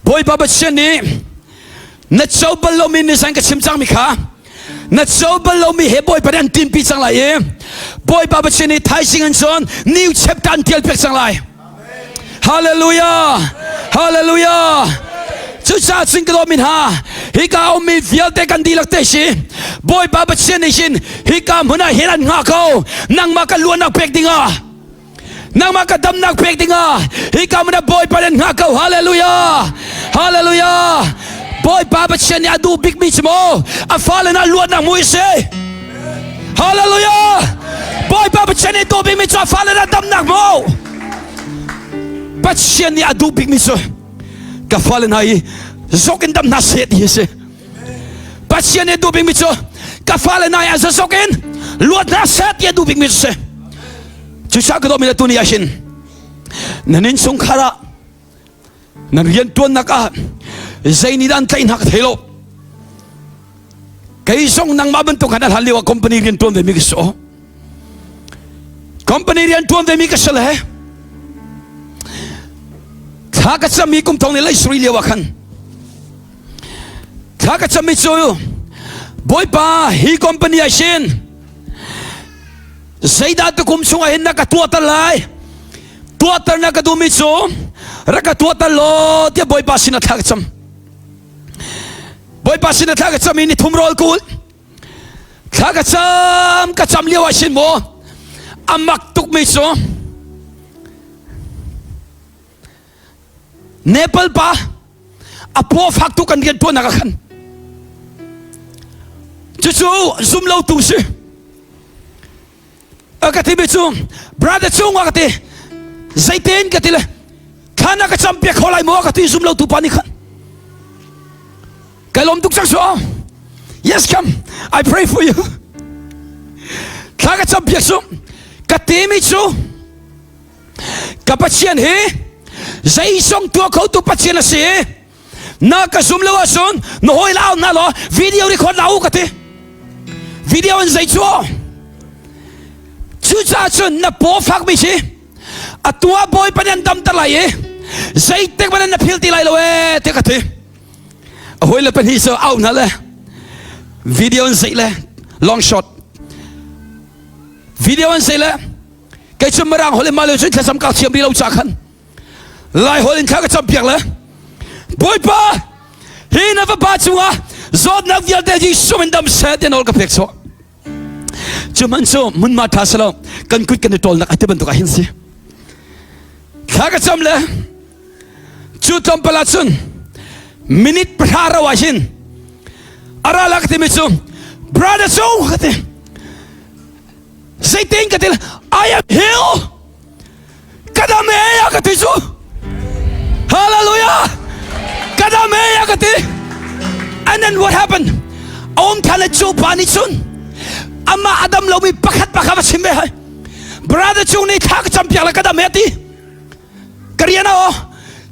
Bawipa Pathian nih na co bal lomi nizan ka chim cangmi kha na co bal lomi he Bawipa nih an tinpi cang lai i Bawipa Pathian nih thaizing in cun new chapter an tial piak cang lai. Hallelujah! Hallelujah! Cucaah cun ka dawtmi hna, hika ummi vialte kan dihlak te si Bawipa Pathian nih hin hika hmun ah hin an hngah ko. Nangmah ka luannak pek dingah nangmah ka damnak pek dingah hika hmun ah Bawipa nan hngah ko. Hallelujah! Hallelujah! Bawipa Pathian nih a duh bikmi cu maw a fale na luatnak mu si. Hallelujah! Bawipa Pathian nih duh bikmi cu a fale na damnak mu. Pathian nih a duh bikmi cu ka fale hna hi zok in dam hna seh ti hi si. Pathian nih duh bikmi cu ka fale hna hi a zazok in luat hna seh ti a duh bikmi cu si. Cucaah ka dawtmi le tuni ah hin nan innchungkhar ah nan riantuannak ah zei nih dah an tlaih hna ka thei lo. Kei zong nangmah bantuk khan a hlan lio ah company rian tuan ve mi ka si. Company rian tuan ve mi ka si le thla ka cam i kum thong ni lei suri lio ah khan thla ka cam mi cu Bawipa hi company ah sin zeidah tukum chungah hin na ka tuahter lai tuahter na ka duhmi cu rak ka tuahter law tiah Bawipa sin ah thla ka cam. Bawipa sin ah thla ka cam i ni thum rawl kul thla ka cam ka cam lio ah sin maw a mak tuk mi cu Nepal pa a paw fak tuk kan rian tuannak ah khan cucu zum lo tu si a ka ti mi cu brother cung a ka ti zeitin ka ti le thla na ka cam piak kho lai maw ka ti zum lo tu pa nih khan kai lawm tuk cang so yes come I pray for you thla ka cam piak su ka ti mi cu ka Pathian hi zeizong tuah kho tu Pathian a si na ka zum lo ahcun na hawi la na law video record la u ka ti video in zei cu cucaah cun na paw fak mi si atu ah bawipa nih an damter lai i zeitik hmanh na phil ti lai lo ee ti ka ti a hawi le pahnih cu au hna le video in zei le long shot video in zei le kei cu mirang holh in mah le cun thlacam ka thiam rih lo ca khan Lai holh in thla ka campiak le Bawipa hi na fapa cungah zawtnak vialte Jesuh in dam seh ti nawl ka pek chuah cu man cu hmunma tha selo kan kut kan i tawlnak ati bantuk ah hin si thla ka cam le cu tlawmpal ah cun minute pahra ro ah hin ara la ka timi cu brother cu ka ti zeitin ka ti I am healed Ka dam e a ka ti cu. Hallelujah. Ka dam e a ka ti. And then what happened? Om than cu pa nih cun amah a dam lomi pakhat pakhat va chim ve hai. Brother cung nih thla ka cam piak le ka dam e ti. Ka rian a aw.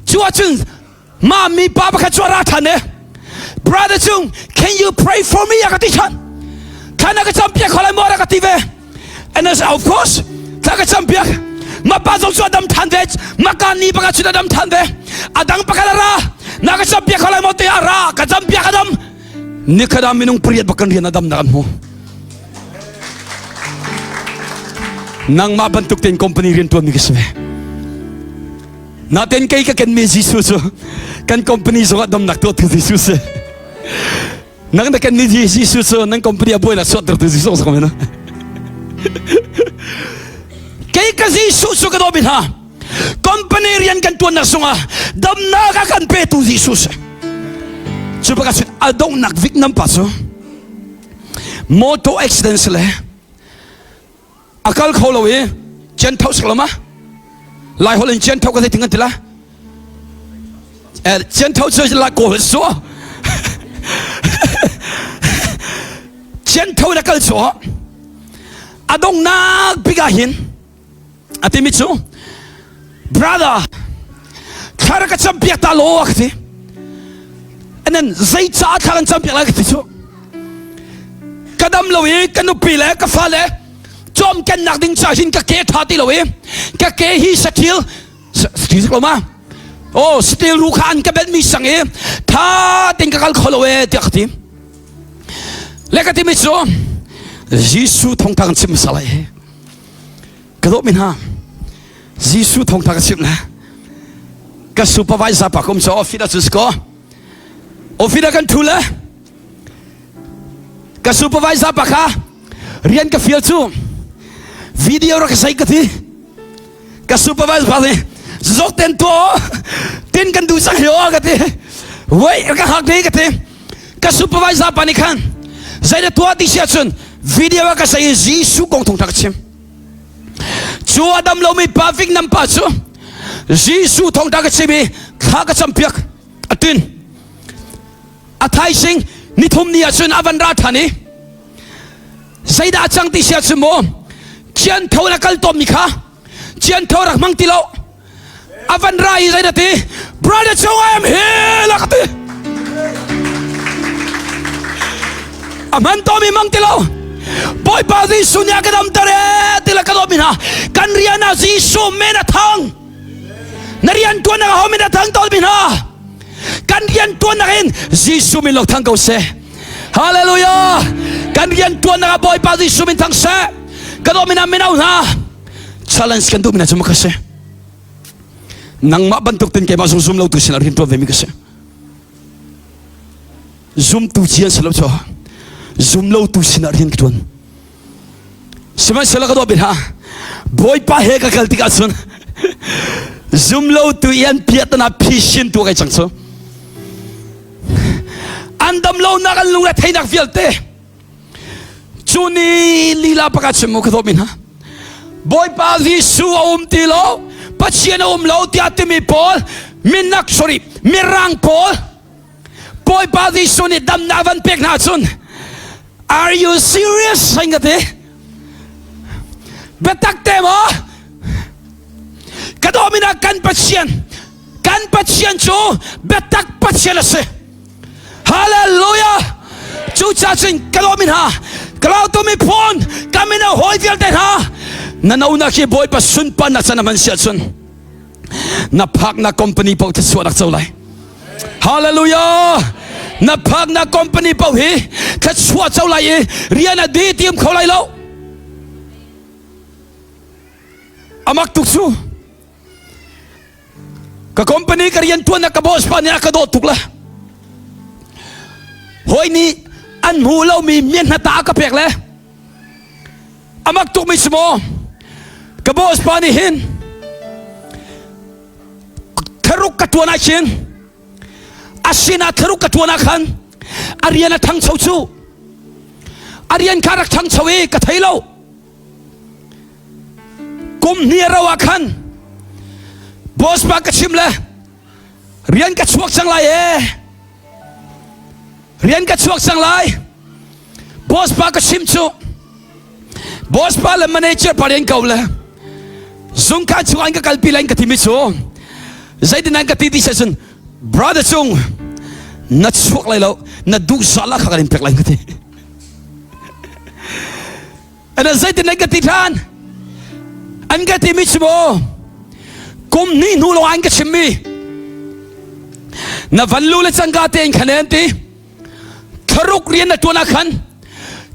Cu ahcun Ma mi pa pakhat cu a ra ṭhan e. Brother Cung, can you pray for me? A ka ti ṭhan. Thlan a ka campiak kho lai maw? A ka ti ve. And I said, of course. Thla ka campiak. Ma pa zong cu a dam ṭhan ve. Maka ni pakhat cun a dam ṭhan ve. A dang pakhat a ra. Na ka campiak kho lai maw? Te a ra. Ka campiak a dam. Nikhat ah minung pariat bak kan rian a dam na kan hmu. Nangmah bantuk tein company rian ṭuanmi ka si ve. Natin kei ka kenmi Jesuh cu kan company zongah damnak tuahtu Jesuh si. Nang na kenmi Jesuh cu nan company a buainak chuahtertu Jesuh zong men. Kei ka Jesuh cu ka dawmi hna. Company rian kan tuannak sungah damnak a kan petu Jesuh si. Cu baka cun a donghnak vik nam pa cu motor accident si le a kal kho lo i cian tho sak lo ma lai holh in cian tho ka zei ting an ti la cian tho cu la kawl su cian tho na kal chu a dongnak bik ah hin a timi cu brother thla ka cam piak ta law ka ti and then zei caah thla kan cam piak lai ka ti cu ka dam lo i ka nupi le ka fale cawm kennak ding ca hin ka ke tha ti lo i ka ke hi sathil sathil lo ma? Oh, steel ru kha an ka benhmi sang i tha tein ka kal kho lo e tiah ka ti. Le ka timi cu Jesuh thawngtha kan chim hmasa lai. Ka dawh mi hna, Jesuh thawngtha ka chimh le ka supervisor pa kum cu office ah cun si ko. Office ah kan thu le ka supervisor pa kha rian ka fial cu video rak ka sei ka ti. Ka supervisor pa nih zok ten tuah tin kan duh cang hi aw ka ti. Wei ka hak dei ka ti. Ka supervisor pa nih khan zei na tuah ti si ahcun video ah ka sei i Jesuh kong thawngtha ka chim. Cu a dam lomi pa Vic nam pa cu Jesuh thawngtha ka chim i thla ka campiak a tin. A thaising nithum ni ahcun a van ra ṭhan i zeidah a cang ti si ahcun maw cian tho na kal tawnmi kha cian tho rak hmang ti lo a van ra i zei na ti brother Chung I am here la ka ti a hman tawmi mang ti lo Bawipa Jesuh nih a ka damter e ti la ka dawt mi hna kan rian ah Jesuh men a thang na rian tuan nak ho min a thang tawn mi hna kan rian tuan nak in Jesuh min lo thang ko seh Hallelujah kan rian tuan nak ah Bawipa Jesuh min thang seh ka dawt mi hna mino hna challenge kan duh mi hna cu ka si nangmah bantuk tin keimah zong zum lo tu sinah rian tuan ve mi ka si zumtu ci an si lo cho zum lo tu sinah rian ka tuan sihmanhsehlaw ka dawt bia hna bawipa he ka kal tikah cun zum lo tu i an piahtana phisin tu kai cang cu an dam lonak an lungre theinak vialte Cu ni lila pakhat chim mu ka dawt mi hna. Bawipa Jesuh a um ti lo, Pathian a um lo tiah timi pawl, minak sorry, mirang pawl, Bawipa Jesuh nih damnak van pek hna cun, Are you serious? Sain ka ti. Biatak te maw? Ka dawmi na kan Pathian, kan Pathian cu biatak Pathian a si. Hallelujah! Cucaah cun ka lawm hna, ka lautu miphun, ka mino hawi vialte hna, na no nak hi Bawipa sunparnak can a hman si ahcun na phaknak company paoh thluachuah rak co lai. Hallelujah! Na phaknak company paoh hi thluachuah co lai i rian a di tiam kho lai lo. Amak tuk cu. Ka company ka rian tuan ka boss pa nih a ka dawt tuk le hawi nih an hmu lomi mian hna ta ka pek le amak tuk mi si maw ka boss pa nih hin tharuk ka tuan ah khin a sinah tharuk ka tuan ah khan a rian a thangcho cu a rian kha rak thangcho i ka thei lo Kum hnih a rauh ah khan boss pa ka chim le rian ka chuak cang lai ee rian ka chuak cang lai boss pa ka chim cu boss pa le manager pa rian ko le zungkhan chung an ka kalpi lai ka timi cu zeitin an ka ti ti se cun brother cung na chuak lai lo na duh zah kha kan in pek lai ka ti Ana zeitin an ka ti ṭhan? An ka timi cu maw kum hnih hnu lawng an ka chimmi na van lu le cangka tein khan an ti thlaruk rian na ṭuan ah khan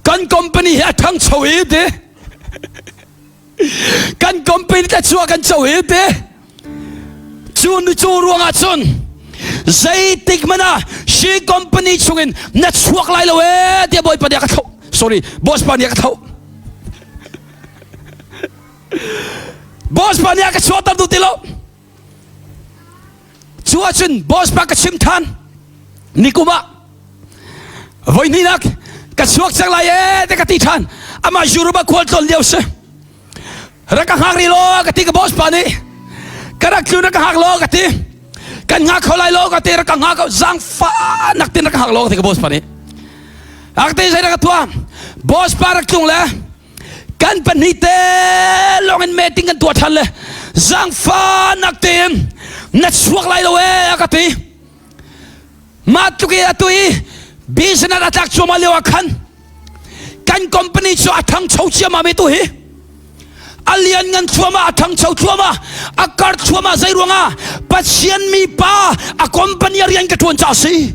kan company hi a ṭhangcho i ti kan company ta chuah kan co hi ti cu nu cu ruangah cun zeitik hmanh ah shi company chungin na chuak lai lo ee tiah bawipa nih a ka thlauh sorry boss pa nih a ka thlauh boss pa nih a ka chuahter duh ti lo cu ahcun boss pa ka chim than nikum ah voi hnihnak ka chuak cang lai ee te ka ti than amah Europe ah khual tlawn lio si rak ka hngak rih law ka ti ka boss pa nih ka rak tlun rak ka hngak law ka ti kan hngak kho lai lo ka ti rak ka hngak ko zaangfah nak tin rak ka hngak law ka ti ka boss pa nih ak ti zei rak ka tuah boss pa rak tlung le kan pahnih te lawng in meeting kan tuah than le zaangfah nak tein na chuak lai lo ee a ka ti mah tluk i atu i business a tlak cuahmah lio ah khan kan company cu a thangcho ciammam i tu hi. A lianngan thluahmah, a ṭhangcho thluahmah, a kar thluahmah zei ruangah Pathian mi pa a company a rian ka ṭuan caah a si.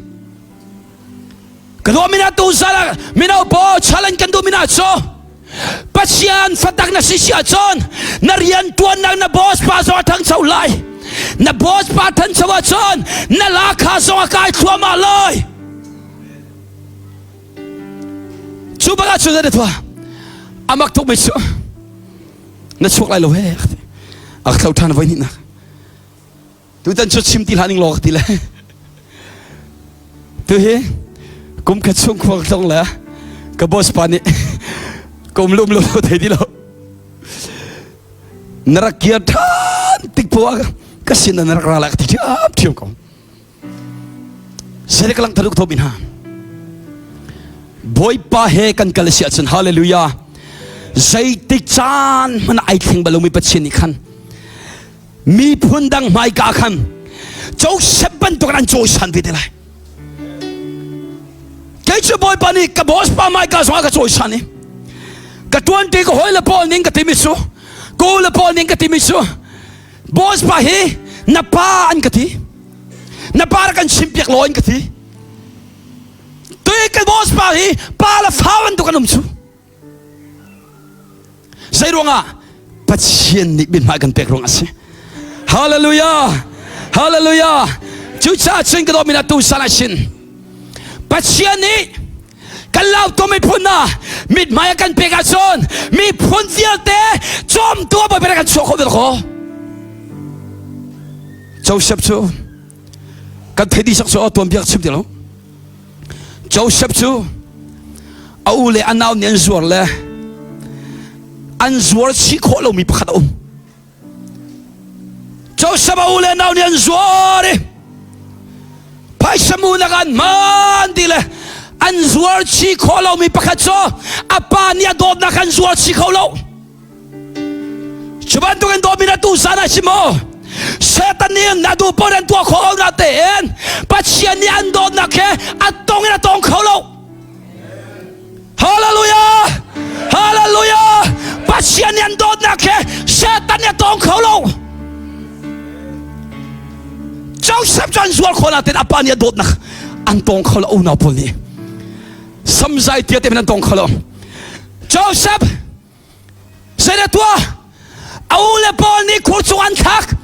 Ka dawt mina tu zal mino pawl challenge kan duh mina cu Pathian fatak na si si ahcun na rian ṭuannak na boss pa zong a ṭhangcho lai. Na boss pa ṭhancho ahcun na lakha zong a kai thluahmah lai. Cu bak ahcun na thua amak tuk mi cu na chuak lai lo he a ka thlo ṭhan voi hnihnak. Tutan cu chim ti hlah ning law ka ti le. Tu hi kum khat chung khua ka tlong le ka boss pa nih ka um lum lo thei ti lo. Na rak kir ṭhan tik poah ka sin na rak ra lai ka ti ṭhiam ṭhiam ko. Sere ka langhter tuk thawmi hna. Bawipa he kan kal si ahcun hallelujah. Zeitik caan hmanh ai thleng bal lomi Pathian nih khan miphun dang hmaika khan Joseph bantuk an cawisan ve te lai. Kei cu Bawipa nih ka boss pa hmaika zongah ka cawisan i ka tuanti ka hawi le pawl ning ka timi cu ko le pawl ning ka timi cu boss pa hi na pa an ka ti na pa rak kan chimpiak law an ka ti tui ka boss pa hi pa le fa bantuk an um cu Zei ruangah? Pathian nih mithmai kan pek ruang a si. Hallelujah! Hallelujah! Cucaah cun ka dawtmi tu sal ah sin Pathian nih kan lautu miphun hna mithmai a kan pek ahcun miphun vialte cawmtu a bawi kan chuah khawh ve ko. Joseph cu kan thei dih sak cu tuan biak chim ti lo. Joseph cu a u le a nau nih an zuar le an zuar chih khawh lomi pakhat a um. Joseph a u le nau nih an zuar i phaisa mu nak an hman ti le an zuar chih khawh lomi pakhat cu a pa nih a dawtnak an zuar chih kho lo. Cu bantukin dawtmi na tu zan ah si maw? Satan nih na duh paoh an tuah khawh ko na tein Pathian nih an dawtnak he a tong in a tong kho lo. Hallelujah! Hallelujah! Pathian nih an dawtnak he Satan nih a tong kho lo. Joseph cu an zuar khawh na tein a pa nih a dawtnak an tong kho lo unau pawl nih. Samzai tia te an tong kho lo. Joseph Zeidah tuah? A u le pawl nih khur chung an thlak.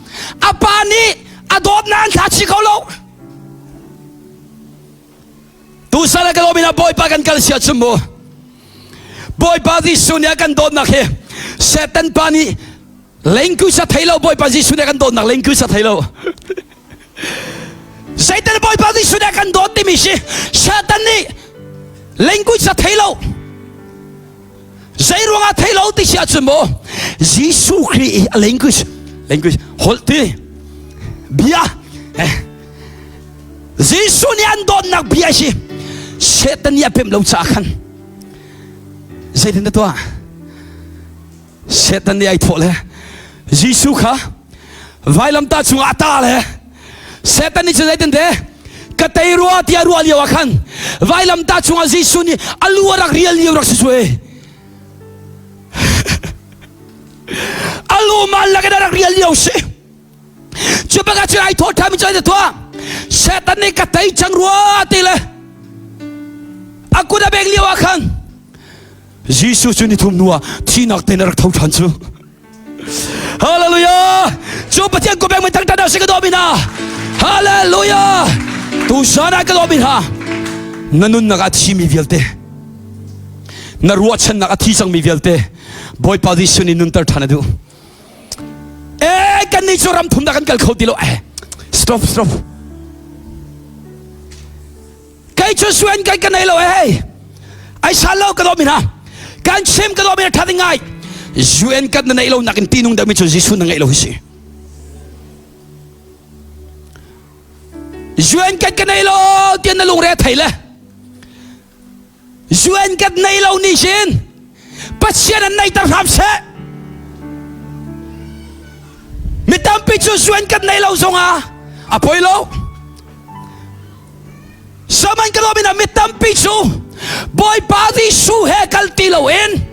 A pa nih a dawtnak an thla chih kho lo. Tusal ah ka lawm in Bawipa kan kal sia chum mu. Bawipa Jesuh nih a kan dawtnak hi Satan pa nih lengku sa thei lo Bawipa Jesuh nih a kan dawtnak lengku sa thei lo. Satan Bawipa Jesuh nih a kan dawt timi si Satan nih lengku sa thei lo. Zei ruangah thei lo ti si ahcun maw Jesuh Khrih i a language language holh ti bia eh Jesuh nih an dawtnak bia si Satan nih a pemh lo caah khan zeitin na tuah Satan nih ai thawh le Jesuh kha vailamtah cungah a ta le Satan nih cun zeitin te ka tei rua tiah ruah lio ah khan vailamtah cungah Jesuh nih a lu a rak rial lio rak si cu a lu mal lakin a rak rial lio si cu bangah cun ai thawh ṭhan mi cu tuah Satan nih ka tei cang rua ti le a kut a bek lio ah khan Jesuh cu ni thum hnu ah thihnak tein a rak tho ṭhan cu Hallelujah! Cu Pathian ko pek mi thangthat si ka dawmi hna. Hallelujah! Tu zan ah ka dawmi hna. Na nunnak a thimi vialte, na ruahchannak a thi cangmi vialte, Bawipa Jesuh nih nunter ṭhan a duh. Eh, kan nih cu ram thumnak kan kal kho ti lo. Eh, stop, stop. Kei cu suan kai ka nei lo eh. Ai sal lo ka dawmi hna. Kan chim ka dawmi hna tha ngai. UN kat na neih lo nakin tinung deuhmi cu Jesuh na ngeih lo hi si. UN kat ka nei lo tian na lungre thei le. UN kat nei lo ni sin Pathian an neiter hram seh. Mi tampi cu UN kat nei lo zongah a poi lo. Saman ka lawm in mi tampi cu Bawipa Jesuh he kal ti loin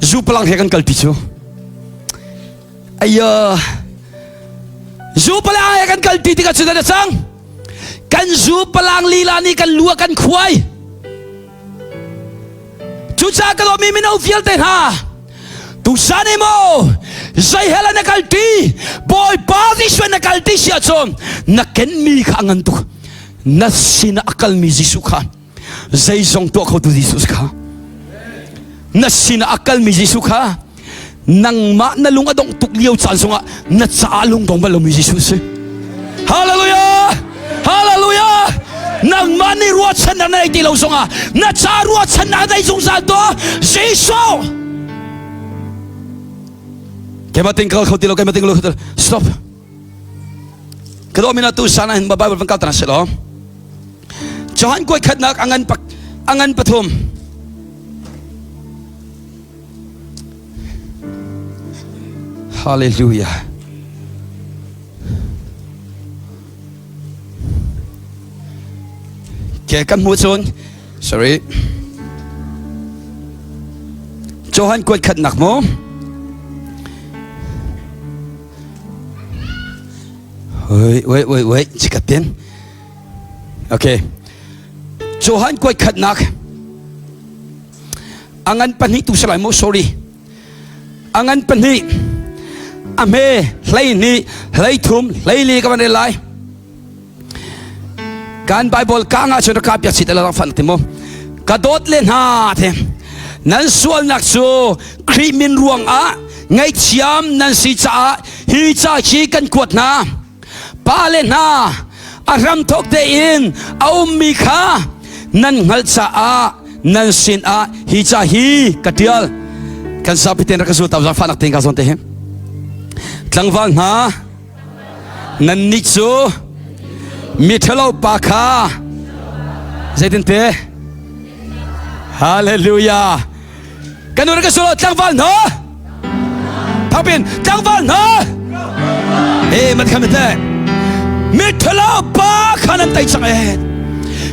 zu palang he kan kal ti cu. Aya zu palang he kan kal ti tikah cu a cang. Kan zu palang lila nih kan lu a kan khuai. Cucaah ka lawmmi mino vialte hna, tusan i maw zei hel ah na kal ti, Bawipa Jesuh na kal ti si ahcun na kenmi kha a ngan tuk. Na sinah a kalmi Jesuh kha zeizong tuah khotu Jesuh kha na sinah a kalmi Jesuh kha nangmah na lung a dongh tuk lio caan zongah na caah lungdong bal lomi Jesuh si. Hallelujah! Hallelujah! Nangmah nih ruahchannak na nei ti lo zongah na ca ruahchannak nei zungzal tuah Jesuh! Keimah ting kal kho ti lo, keimah ting lo kho ti lo. Stop. Ka dawh mina tu sana hin Bible van kal tana se lo. Johan kuai khatnak angan pak angan pathum. Hallelujah. Ke kan hmu cun sorry. Johan kuat khatnak mu. Wait, wait, wait, wait. Cikatin. Okay. Johan kuat khatnak. A ngan pahnih tu si lai mu sorry a ngan pahnih a hme 12 13 14 ka van rel lai kan bible ka nga chun ka piak sit la fan ti mu ka dawt le hna the nan sualnak cu Khrih min ruang ah ngaihthiam nan si caah hi ca hi kan kuat hna pale hna a hramthawk tein a ummi kha nan hngalh caah nan sinah hi ca hi ka ṭial kan zapi ten rak ka zul ta zaangfahnak tein ka zawn te hi tlangval hna nannih cu miṭhalo pa kha zeitin te hallelujah Kan ur ka sulo tlangval hna. Thangpin tlangval hna. He mat kham te. Mithalo pa khan an tai chang e.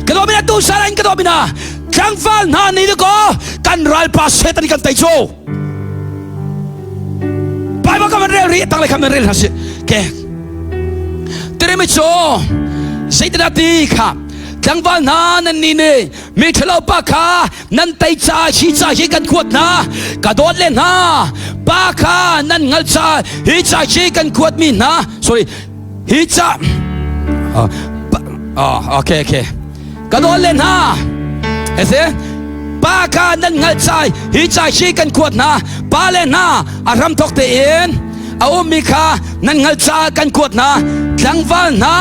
Ka do mina tu sara in ka do mina tlangval hna ni ko kan ral pa setan kan tai cho. Bible ka man rel ri tang le kham man rel ha si. Ke. Tere mi cho. Satan ti kha tlangval hna nan ni ne mi ṭhalo pa kha nan tei ca hi ca hi kan kuat hna ka dawt le hna pa kha nan hngalh ca hi ca hi kan kuat mi hna sorry hi ca oh, okay okay ka dawt le hna ese pa kha nan hngalh ca hi ca hi kan kuat hna pa le hna a hram thok tein a ummi kha nan hngalh ca kan kuat hna tlangval hna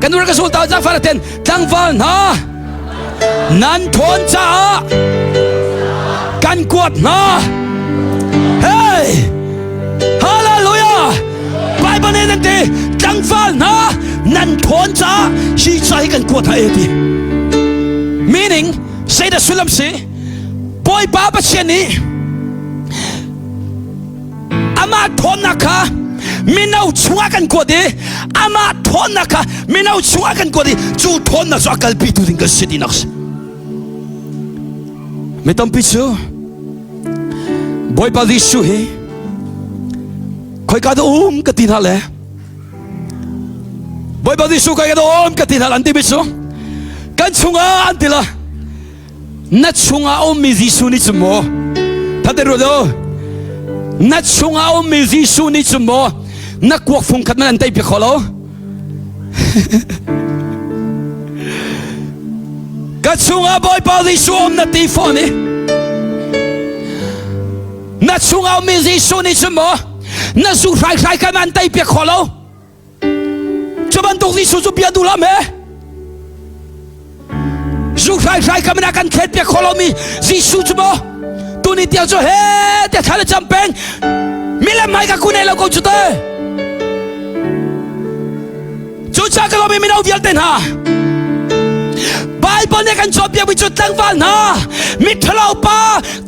kan ur ka sul ta jang ten tlangval hna Nan ṭhawn caah kan kuat hna. Hey! Hallelujah! Bible nih nan ti tlangval hna nan ṭhawn caah hi ca hi kan kuat hna e ti. Meaning, zeidah sullam si? Bawipa Pathian nih amah ṭhawnnak kha mino chungah kan kuat i amah ṭhawnnak kha mino chungah kan kuat i cu ṭhawnnak cu a kalpitu ding kan si tinak si mi tampi cu Bawipa Jesuh hi khoika dah um ka ti hna le Bawipa Jesuh khoika dah um ka ti hna an ti mi cu kan chungah an ti la Na chungah a ummi Jesuh nih cun maw Thate ruat u Na chungah a ummi Jesuh nih cun maw na kuak fung khat man an tei piak kho lo Ka chungah Bawipa Jesuh um na ti fawn i na chungah ummi Jesuh nih cun maw na zu hraihrai kha man tei piak kho lo Cu bantuk Jesuh cu bia duh lam he zu hraihrai kam in a kan thlet piak kho lomi Jesuh cu maw tuni tiang cu he te thla le cam peng milem hmai ka kun lo ko cu te cucaah ka lawmi mino vialte hna Bible nih kan cawnpiakmi cu tlangval hna miṭhalo pa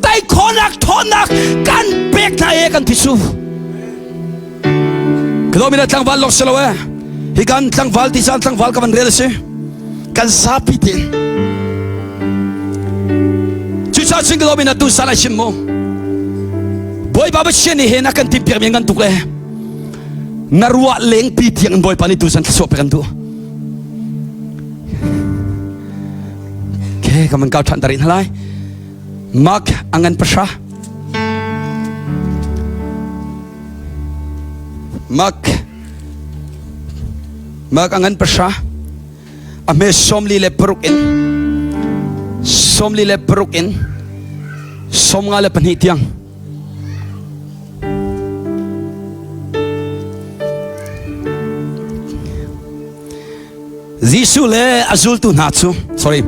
tei khawhnak ṭhawnnak kan pek hna e kan ti su Kalawmin tlangval lawng si lo eh. Hi kan tlangval ti caan tlangval ka van rel a si. Kan zapi tin. Cucaah cun kalawmin atu san ai chim mu. Bawipa Pathian nih hin a kan timhpiak mi ngan tuk le. Na ruah lengpi tiang in Bawipa nih tuzan thluachuah pek an duh. Okay, ka man kau ṭhan tarin halai. Mark angan pasha. Mark Mark angan pasha. A hme 46 in 46 in 52 tiang. Jesuh le a zultu hna cu sorry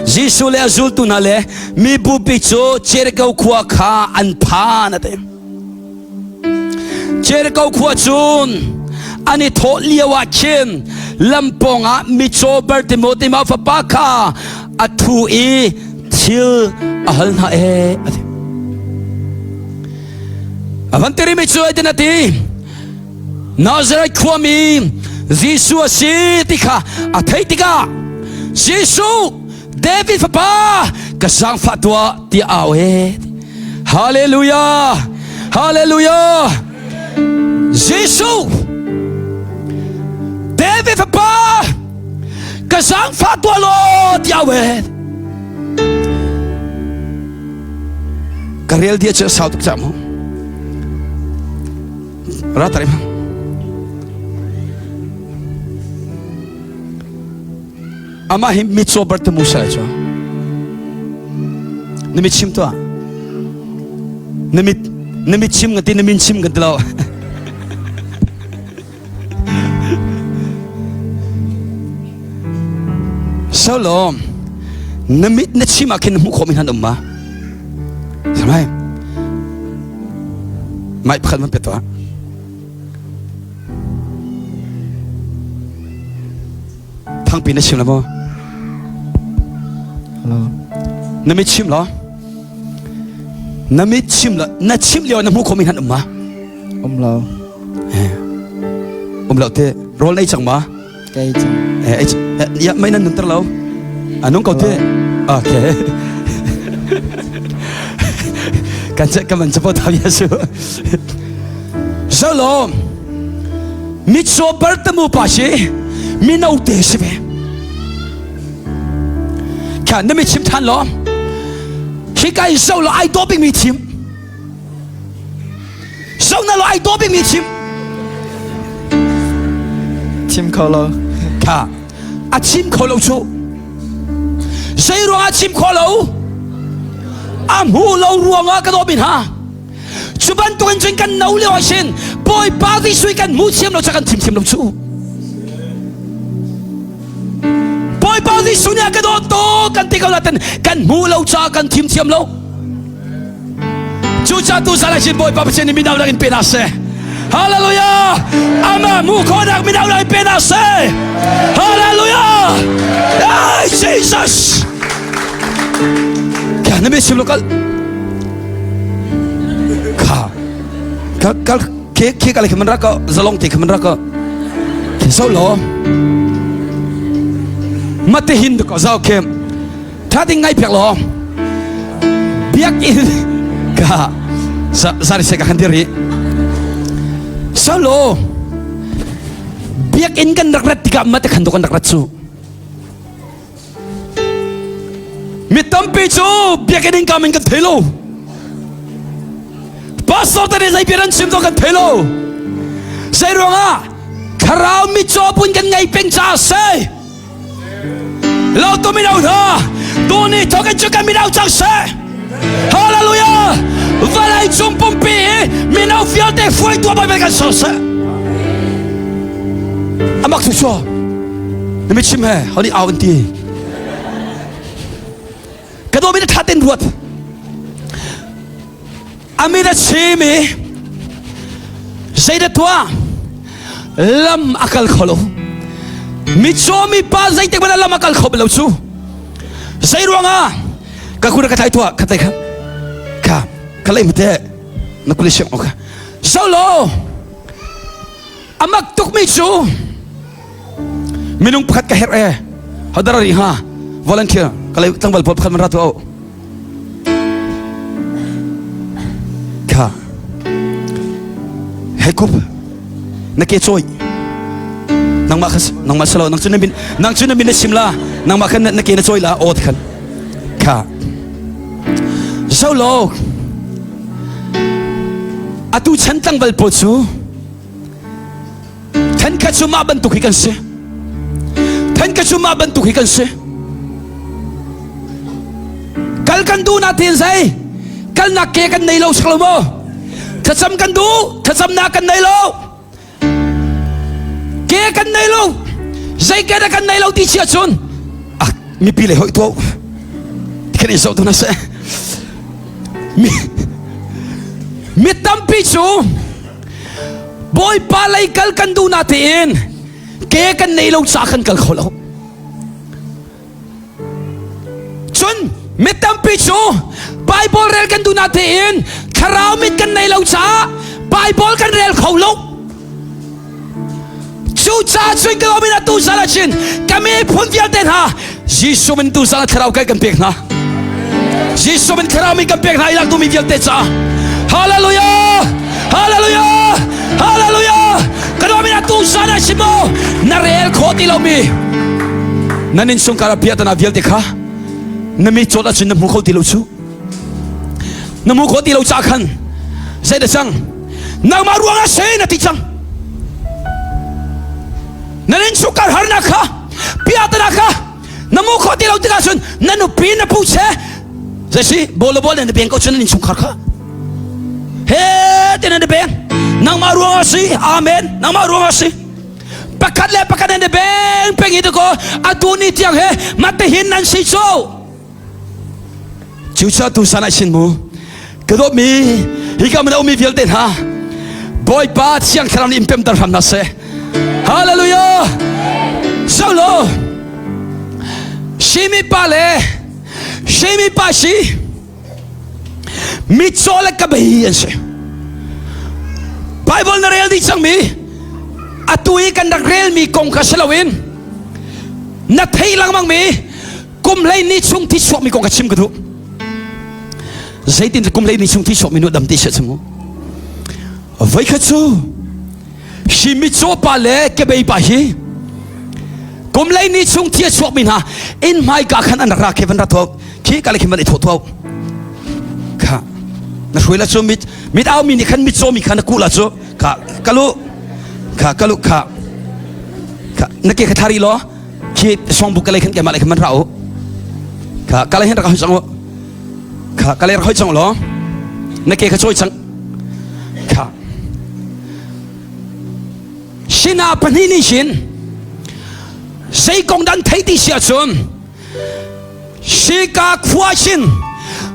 Jesuh le a zultu hna le mibupi cu Jericho khua kha an phan a ti. Jericho khua cun an i thawh lio ah khin lam pawngah mitcaw Bartimaeus Timau fapa kha a thu i thil a hal hna ee a ti. A van tiri mi cu a ti. Nazareth khuami Jesuh a si ti kha a theih tikah Jesuh David fapa ka zaangfah tuah tiah au he. Hallelujah! Hallelujah! Jesuh David fapa ka zaangfah tuah law tiah au he. Ka rel dia cu sau tuk cang mu. Ra tarim. Amah hi mitcaw Bartimu sai cu. Na mit chim tuah. Na mit na mit chim kan ti na min chim kan ti lo. Solo na mit na chim ah khin na hmuh khawh mi han um ma? Samai. Mai pakhat man pe tuah. Thangpi na chim la maw? Hello. Na mit chim lo. Na mit chim lo. Na chim lio na hmuh khawh mi han um ma? Um lo. Um lo te. Rawl nei cang ma? Kei cang. Eh, ya mai nan nunter lo. Anung ko te. Okay. Kan che kaman chapo tham Yesu. Shalom. Mitso bartamu pa si mino te si ve. Kha na mi chim than lo. Hi kai so lo ai do bing mi chim. So na lo ai do bing mi chim. Chim kho lo. Kha a chim kho lo cu. Zei ruang ah chim kho lo? A hmu lo ruangah ka dawh hna. Cu bantukin cun kan no lio ah sin Bawipa Jesuh kan hmu thiam lo ca kan thim thiam lo cu. Bawipa Jesuh nih a ka dawt to kan ti ko nain kan hmu lo ca kan thim thiam lo. Cucaah tu zan ah hin Bawipa Pathian nih mino in pe hna seh. Hallelujah! Amah hmuh khawhnak mino in pe hna seh. Hallelujah! Hey, Jesus! Kha na mi sim lo kal. Kha kal kal ke ke kal khaman ra ka zalong te khaman ra ka. Ke so lo. Mate hin ko zau kem. Tha ding ngai piak lo. Biakinn ka zari se ka kan diri. So lo. Biakinn kan rak rat tikah mate khan do kan rak rat cu. Mi tampi cu biakinn in kam in kan thei lo. Pastor te nih zei bia an chim zong kan thei lo. Zei ruangah thlarau mitcaw pun kan ngei peng caah si. Lo tu mino hna, tuni thawk in cu kan mino cang seh. Hallelujah! Vawlei cung pumpi hi mino vialte hruaitu ah kan ser seh. Amak tu chu. Na mi chim he, honi au an ti. Ka do mi na thatin ruat. Amin a chim i zeidah tuah lam a kal kho lo mitcaw mi pa zeitik hmanh ah lam a kal kho bal lo cu zei ruangah ka kut ka tlai tuah khatai kha kha ka lei mate na kuli siang ok solo amak tuk mi cu minung pakhat ka herh e hodar ri ha volunteer ka lei tlangval pawl pakhat man ra tu au Kha. Hei kup. Na ke cawi. Nangmah kha nangmah salo nang cu na min nang cu na min na sim la nangmah khan na ke na cawi la aw khan kha Zolo atu chan tlangval pawl cu Thenkhat cu mah bantuk hi kan si. Thenkhat cu mah bantuk hi kan si. Kal kan duh na tin zei? Kalnak ke kan nei lo sak lo maw? Thlacam kan duh, thlacamnak kan nei lo. Ke kan nei lo. Zei ke dah kan nei lo ti chia cun ah mipi le hoi tuah kan in zoh tu na seh. Mi mi tampi cu Bawipa lei kal kan duh na tein ke kan nei lo ca kan kal kho lo. Cun mi tampi cu Bible rel kan duh na tein thlarau mit kan nei lo caah Bible kan rel kho lo. Cucaah cun ka lawm in atu zal ah cun ka miphun vialte hna Jesuh min tu zal ah thlarau kai kan pek hna. Jesuh min thlarau min kan pek hna i lak duhmi vialte caah. Hallelujah! Hallelujah! Hallelujah! Ka lawm in atu zal ah sim na rel khawh ti lomi nan innchungkhar ah piahtana vialte kha na mi cawt ahcun na hmu kho ti lo cu. Na hmu kho ti lo ca khan zei dah cang? Nangmah ruangah si na ti cang. Na innchungkhar harnak kha piahtana kha na mu kho ti lo tikah cun na nupi na pu che zei si bol le bol na beng ko cun nan innchungkhar kha he te na beng nangmah ruangah si amen nangmah ruangah si pakhat le pakhat nan beng peng hi ko atu ni tiang he mate hin nan si cu Cucaah tusan ah sin mu ka dawtmi hika man a ummi vialte hna Bawipa Thiang Thlarau nih in pemter hram hna seh. Hallelujah! Solo Shimi pa le Shimi pa si mitcaw le kabei an si. Bible na rel dih cangmi atu i kan rak relmi kong kha si loin na theih lengmang mi kum 12 chung thi chuakmi kong ka chim ka duh zeitin kum 12 chung thi chuakmi nu dam ti se chu voi khat cu hi mitcaw pa le kebei pa hi kum 12 chung thi a chuakmi hna inn hmaika khan an ra khi van ra thok khi ka le khi van i thawh thok kha na hruai la cu mit mit au mi nih khan mitcaw mi khan na kuh la cu kha kalu kha kalu kha kha na ke kha thari law khi songbu ka lei khan keimah lei khan man ra u kha ka lei hin rak hoi cang u kha ka lei rak hoi cang law na ke kha cawi cang kha sina pahnih nih hin zei kong dan thei ti si ahcun Shika khua sin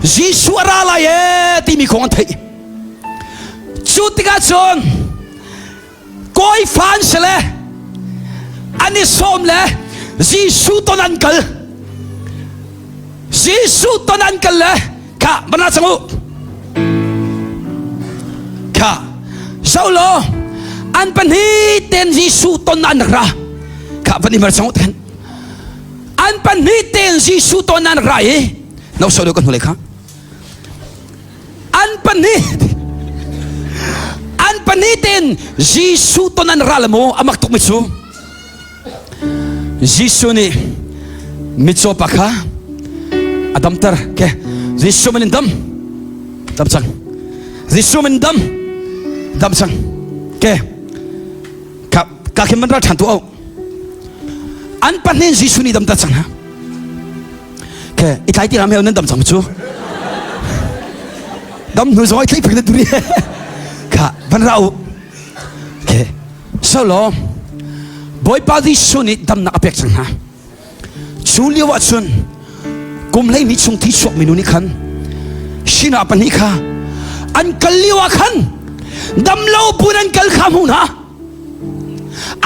Jesuh a ra lai e timi kong an theih cu tikah cun Kawi fa an si le an i sawm le Jesuh ton an kal. Jesuh ton an kal le kha bana cang u. Kha solo an pahnih ten Jesuh ton an ra. Kha van i mar cang u ten. An pahnih ten Jesuh ton an ra i no so kan hnulei kha. An pahnih an pahnih tein Jesuh ton an ral maw a mak tukmi cu Jesuh nih mitcaw pa kha a damter ke Jesuh min in dam dam cang Jesuh min dam dam cang ke ka ka khin man ral ṭhan tu au an pahnih Jesuh nih damter cang hna ke i tlai ti ram he nan dam cang cu dam hnu zong ai thlei phek na turi kha van ra u ke solo Bawipa Jesuh nih damnak a pek cang hna cu lio ah cun kum 12 chung thi chuak minu nih khan sinah pahnih kha an kal lio ah khan dam lo bun an kal kha hmu hna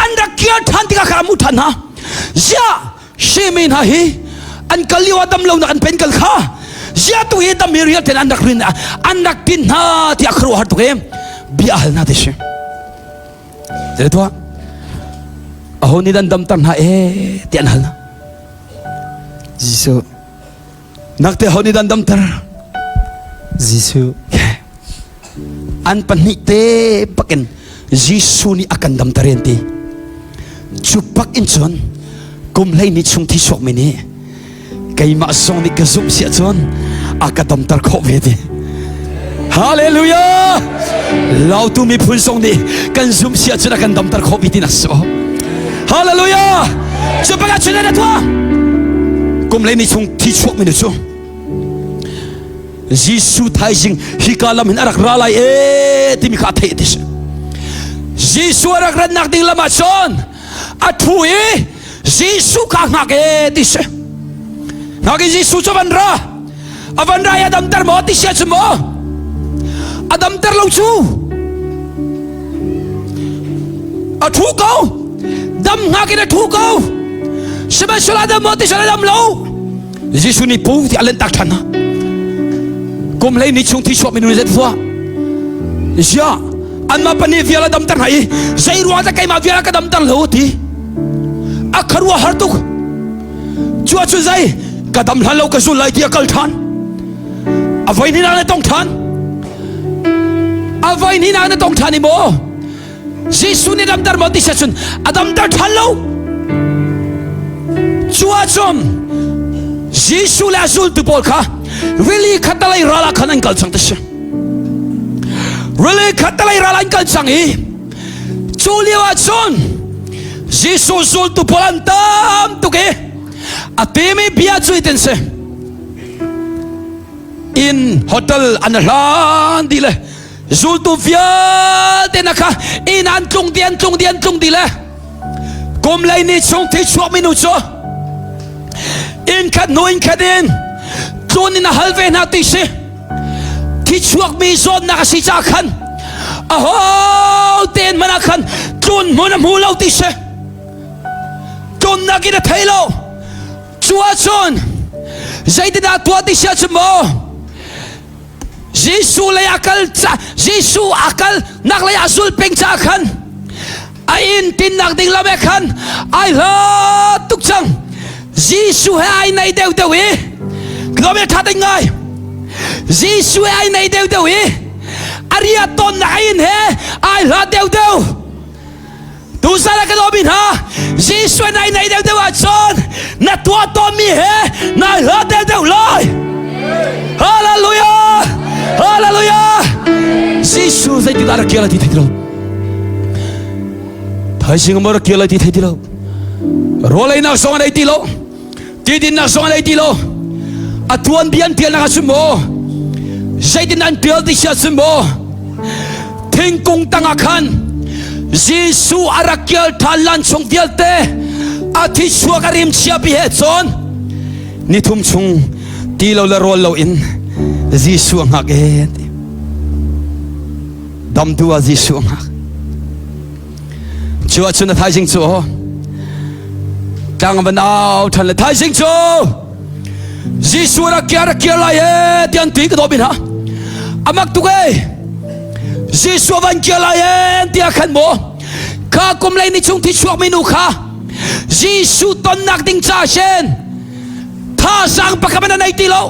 an rak kir ṭhan tikah kha a hmu ṭhan hna ziah Shemi hna hi an kal lio ah dam lonak an pen kal kha zia tu hi dam hi rial ten an rak rin an rak tin hna tiah khuaruah har tuk em bia hal hna ti si Zai tuah aho nih dan dam tar hna e ti an hal hna Jesuh nak te ho nih dan dam tar Jesuh an pahnih te bakin. Jesuh nih a kan damter an ti. Cu bak in cun kum 12 chung thi chuakmi nih keimah zong nih ka zumh si ahcun a ka damter khawh ve ti. Hallelujah! Lautu miphun zong nih kan zumh si ahcun a kan damter khawh ve ti nak si. Hallelujah! Cu bak ah cun na tuah. Kum 12 chung thi chuakmi nu cu Jesuh thaizing hika lam hin a rak ra lai e timi kha a theih ti si. Jesuh a rak ratnak ding lam ah cun a thu i Jesuh kha hngak e ti si. Hngak i Jesuh cu van ra. A van ra i a damter maw ti si ahcun maw? A damter lo cu. A thu ko. Dam hngak in a thu ko. Sihmanhsehlaw a dam maw ti si a dam lo. Jesuh nih pu ti a lentak ṭhan hna. Kum 12 chung thi chuak minung zet fua. Zia anmah pahnih vial a damter hna i zei ruang dah keimah vial a ka damter lo ti. A kharua har tuk. Cu ahcun zei ka dam hlan lo ka zul lai ti a kal ṭhan. A voi hnih na tong ṭhan. A voi hnih na tong ṭhan i maw Jesuh nih damter maw ti cun a damter ṭhan lo. Cu ahcun Jesuh le a zultu pawl kha rili khattalei ral ah khan an kal cang ti si. Rili khattalei ral an kal cang i cu lio ahcun Jesuh zultu pawl an tam tuk i a timi bia cu itin si. Inn hotel an hlan dih le Zultu vialte na kha inn an tlung di an tlung di an tlung di le kum lei ni chung thi chuak minu cu inn khat hnu inn khat in tlun in a hal ve hna ti si thi chuak mi zawtnak a si ca khan a ho tein man ah khan tlun hmun a hmu lo ti si tlunnak in a thei lo cu ahcun zeitindah tuah ti si ahcun maw Jesuh lei a kal ca Jesuh a kal nak lei a zul peng ca khan a inn tinnak ding lam he khan ai hlat tuk cang Jesuh he ai nei deuh deuh i tlawm tha ding ngai Jesuh he ai nei deuh deuh i a ria ton nak a inn he ai hlat deuh deuh Tuzan ah ka lawmi hna, Jesuh nai nei deuhdeuh ahcun na tuah tawnmi he nai hlat deuhdeuh lai. Hallelujah! Hallelujah! Jesuh zeitindah rak kir lai ti thei ti lo. Thaizing maw rak kir lai ti thei ti lo. Rawl einak zong an ei ti lo. Tidinnak zong an ei ti lo. A tuanbia an tialnak ah cun maw? Zeitin an tial ti si ahcun maw? Thingkung tangah khan Jesuh a rak kial ṭhan lan chung vialte a thi chuak a rim chia pi he cun nithum chung ti lo le rawl lo in Jesuh a hngak e ti. Damtu ah Jesuh a hngak. Cu ahcun a thaizing cu tlang van au ṭhan le thaizing cu Jesuh rak kir rak kir lai e ti an ti ka dawh bin ha amak tuk e Jesuh van kir lai e ti khan maw kha kum lei ni chung thi chuak mi nu kha Jesuh tonnak ding ca shen thazaang pakhat man a nei ti lo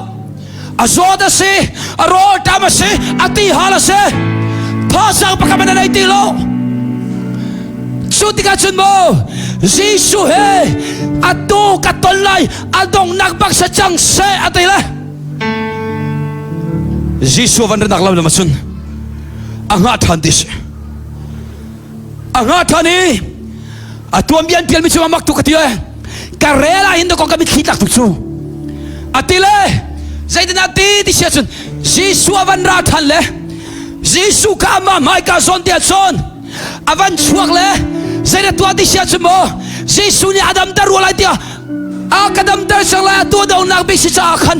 A zawt a si, a rawlṭam a si, a tihal a si. Thazaang pakhat hmanh a nei ti lo. Cu tikah cun maw Jesuh he atu ka ton lai, a donghnak bak sa cang seh a ti le. Jesuh van ranak lam lam cun a hngah ṭhan ti si. A hngah ṭhan i a tuanbia an ṭialmi cu mak tuk ka ti e ka rel ah hin dawkaw ka mitthli tlak tuk cu a ti le zeitindah ti ti sia cun Jesuh a van ra ṭhan le Jesuh kha amah hmaika zawn te ah cun a van chuak le zeidah tuah ti sia cun maw Jesuh nih a damter rua lai tiah a ka damter cang lai a tuah donak bik si caah khan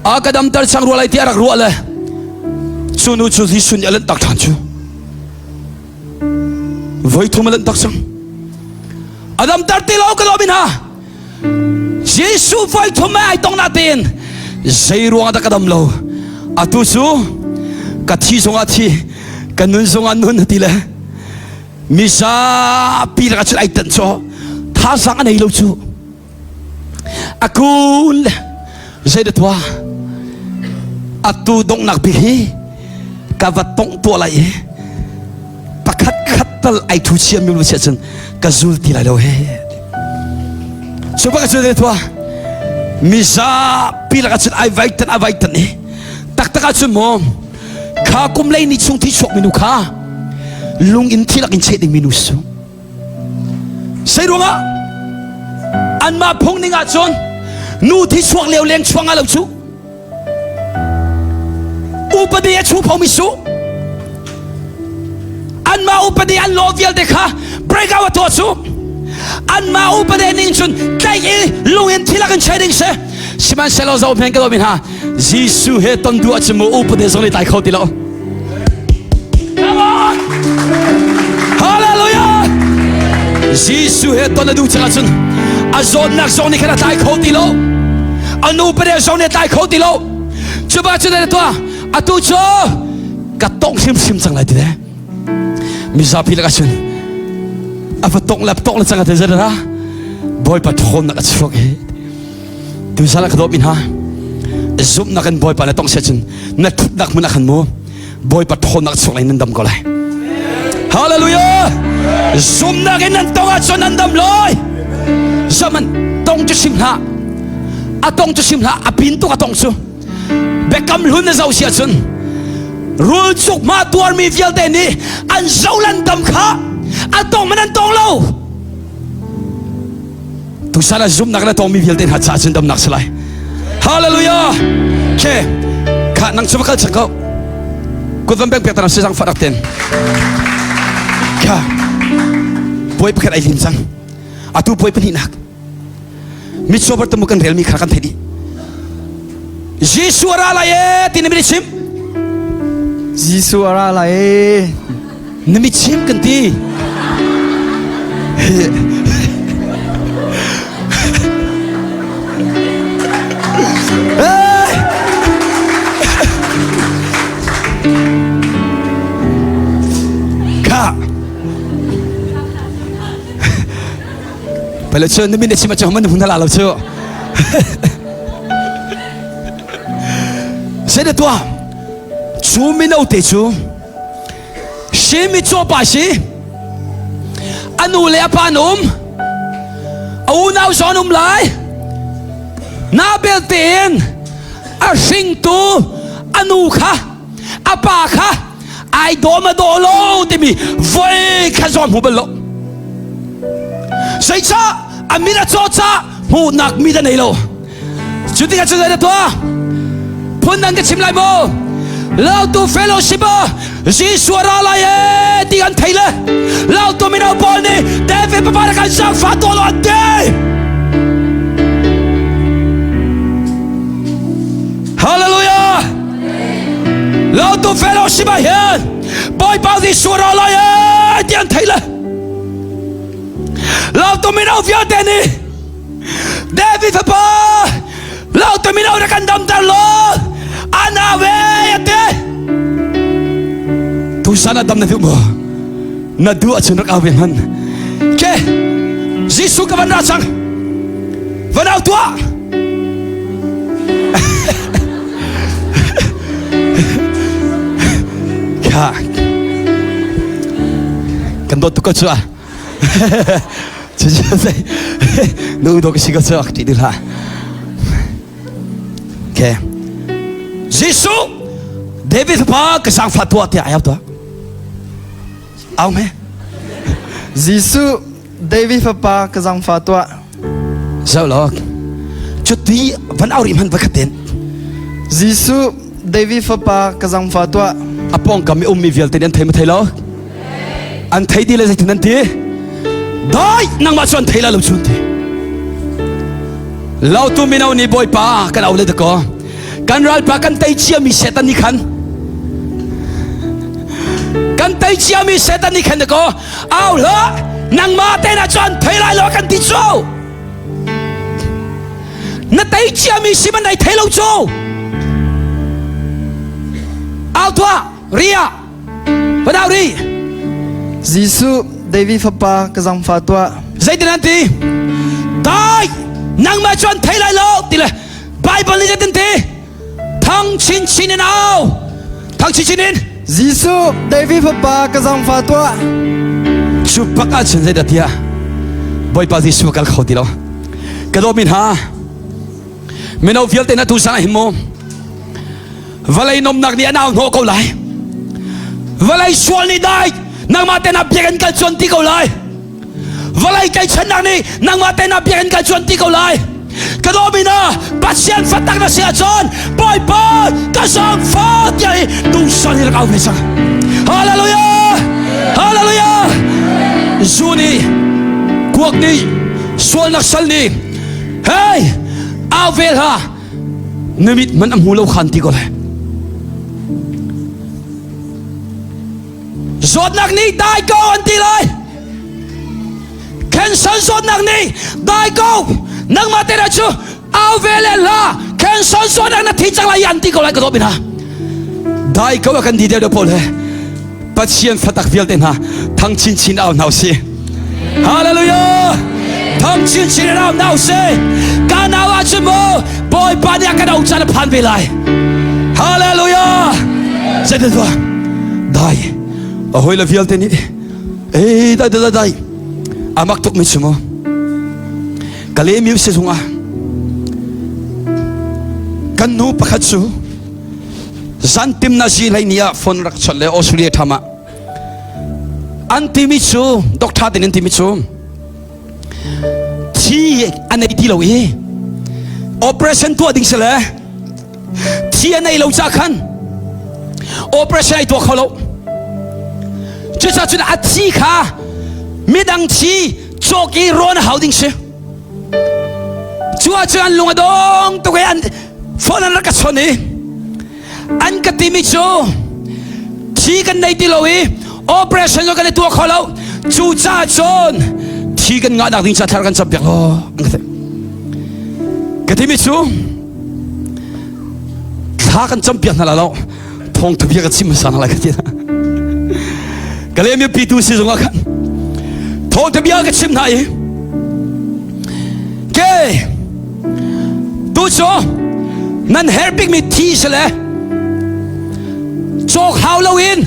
a ka damter cang rua lai tiah rak ruah le cu nu cu Jesuh nih a lanhtak ṭhan cu Voi thum a lanh tak cang. A damter ti lo ka lawm in ha. Jesuh voi thum ai tong na tein zei ruang dah ka dam lo. Atu cu ka thi zongah thi, ka nun zongah nun ti le mizapi lakah cun ai tanh cu thazaang a nei lo cu. A kun le zei dah tuah atu donghnak bik hi ka va tongh tuah lai i. Pakhat khat tal ai thu chia mi lu sia cun ka zul ti lai lo he. Cu bak cu thua mizapi lakah cun ai vai tan a vai tan i taktak ahcun maw kha kum lei ni chung thi chuak minu kha lung in thi lak in cheh ding minu su sei ruangah anmah phung ning ahcun nu thi chuak leo leng chuang lo cu Upadi a chu phomi su. Anmah upadi an law vialte kha break out a tuah cu. Anmah upadi ning cun tlaih i lung in thilak in chei ding si. Sihmanhsehlaw zoh men ka lo mi hna Jesuh he ton duh ahcun mu upadi zong nih tlai kho ti lo. Come on! Hallelujah! Jesuh he ton a duh cang ahcun a zawtnak zong nih khan a tlai kho ti lo. A nu pale zong nih a tlai kho ti lo. Cu ba cu na tuah atu cu ka tongh hrimhrim cang lai ti le mizapi lakah cun a va tongh le tongh le cang a ti zara Bawipa ṭhawnnak a chuak hi Tuzan ah ka dawtmi hna zumhnak in Bawipa na tong sia cun na thutnak hmun ah khan mu Bawipa ṭhawnnak chuak lai nan dam ko lai. Hallelujah! Zumhnak in nan tong ahcun nan dam lai. Zaman tong cu sim hlah. A tong cu sim hlah. A pin tuk a tong cu. Biakam hlun na zoh si ahcun rul cuk ma tuarmi vialte nih an zolan dam kha a tong man an tong lo. Tusan ah zumhnak na tongmi vialte hna caah cun damnak si lai. Hallelujah! Ke kha nang cu va kal cang ko. Kut van beng pek tanam si zang farak ten. Kha puai pakhat ai lim cang. Atu puai pahnihnak. Mitcaw bar tamu kan relmi kha kan theih dih. Jesuh a ra lai e ti na mit chim. Jesuh a ra lai e. Na mit chim kan ti. Hey! Kha. Pala cu na min na chim ahcun man hun hala lo cu. Zei tuah? Cu mino te cu si mitcaw pa si a nu le a pa an um a unau zong an um lai na belte in a hringtu a nu kha a pa kha ai dawm a daw lo timi voi kha zong hmu bal lo zeicah a mit a caw ca hmuhnak mit a nei lo cu tikah cu zei na tuah phun dang ka chim lai maw Lautu fellowship ah Jesuh a ra lai e ti an thei le Lautu mino pawl nih David papa na kan zaangfah tuah lo an ti Hallelujah Lautu fellowship ah hin Bawipa Jesuh a ra lai e ti an thei le Lautu mino vialte nih David fapa lautu mino na kan damter law anawe ate tusan a dam na duh maw na duh ahcun rak au ve hman ke Jesuh ka van ra cang van au tuah kha kan dawt tuk ko cu ah Nu do ka si ka chuak ti dil ha. Okay. Jesuh David fapa ka sang fa tuah tiah ai tuah. Au me. Jesuh David fapa ka zang fa tuah. Zo lo. Cuti van au ri man va khaten. Jesuh David fapa ka zang fa tuah. A pawngkam i ummi vialte an thei ma thei lo? An thei ti le zeitin an ti? Dai nangmah cu an thei la lo chun ti. Lautu mino nih Bawipa kan au le dakaw. Kan ralpa kan tei ciami Satan nih khan kan tei ciami Satan nih khan dakaw au hlah nangmah te na cu an thei lai lo kan ti cu. Na tei ciami si man ai thei lo cu. Au tuah ria Padau ri. Jesuh David fapa ka zangfah tuah. Zeitin an ti? Dai nangmah cu an thei lai lo ti le Bible nih zeitin ti? Thang chinchin in au. Thang chinchin in. Jesuh, David fapa ka zaangfah tuah. Cu bak ahcun zeidah tiah Bawipa Jesuh kal kho ti lo. Ka dawtmi hna, mino vialte na tu sang hin mu vawlei nomnak nih an au hnawh ko lai. Vawlei sual nih dai nangmah te na biakinn kal cuan ti ko lai. Vawlei tlaihchannak nih nangmah te na biakinn kal cuan ti ko lai. Ka dawmi na Pathian fatak na si ahcun Bawipa ka zaangfah tiah hi tusan hi rak au ve cang. Hallelujah! Hallelujah! Zu nih kuak nih sualnak sal nih hey au ve hlah na mit man a hmu lo khan ti ko lai. Zawtnak nih dai ko an ti lai. Cancer zawtnak nih dai ko nangmah te cu au ve le hla cancer zawtnak na thi cang lai an ti ko lai ka dawt hna. Dai ko a kan ti deuh deuh pawl he Pathian fatak vialte hna thang chinchin au hna usih. Hallelujah! Thang chinchin in au hna usih. Ka nau ahcun mu Bawipa nih a kan auh caan a phan ve lai. Hallelujah! Zeitin tuah? Dai. A hawile vialte nih ei dai dai dai amak tuk mi cu mu. Ka le mi si zungah kan nu pakhat cu zantim na zi hlei ni ah phone rak chawnh le Australia tham ah an timi cu doctor tin an timi cu thi a nei ti lo i operation tuah ding si le thi a nei lo ca khan operation ai tuah kho lo cucaah cun a thi kha midang thi cawk i rawn a hau ding si cu ahcun an lung a dong tuk i an phone an rak ka chawnh i an ka timi cu thi kan nei ti lo i operation zong kan i tuah kho lo cu caah cun thi kan ngah nak ding ca thlar kan cam piak law an ka ti ka timi cu thla kan cam piak hna la lo thawngtha bia ka chim hmasa hna lai ka ti ka le mi pitu si zong ah khan thawngtha bia ka chim hna i ke tu cu nan her bikmi thi si le cawk hau loin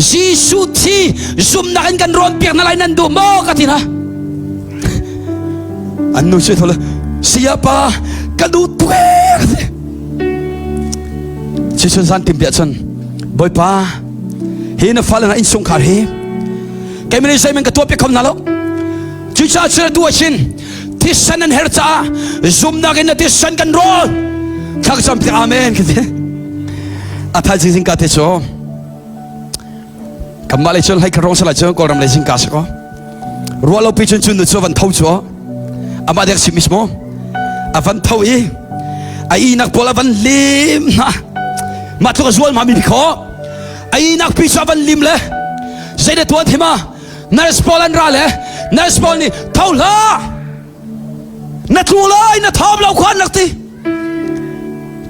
Jesuh thi zumnak in kan rawn piak na lai nan duh maw ka ti hna an nu cu thole sayapa ka duh tuk ee ka ti Chichun zan tim piah cun Bawipa hi na fale na innchungkhar hi keimah nih zeiman ka tuah piak kho hna lo cucaah cun atu ahhin thisen an her caah zumnak in na thisen kan rawl thlakcam piak amen ka ti a thaizing zingka te cu kanmah lei cun hlei khat rong salai cun kawlram lei zingka si ko ruah lo pi cun cun nu cu van tho cu amah dek sim is mu a van tho i a inak pawl a van lim hna mah tluk a zual ma mi kho a inak pi cu a van lim le zei de tuan thima nurse pawl an ra le nurse pawl nih tho hlah na tlu lai na thawm lo khuan rak ti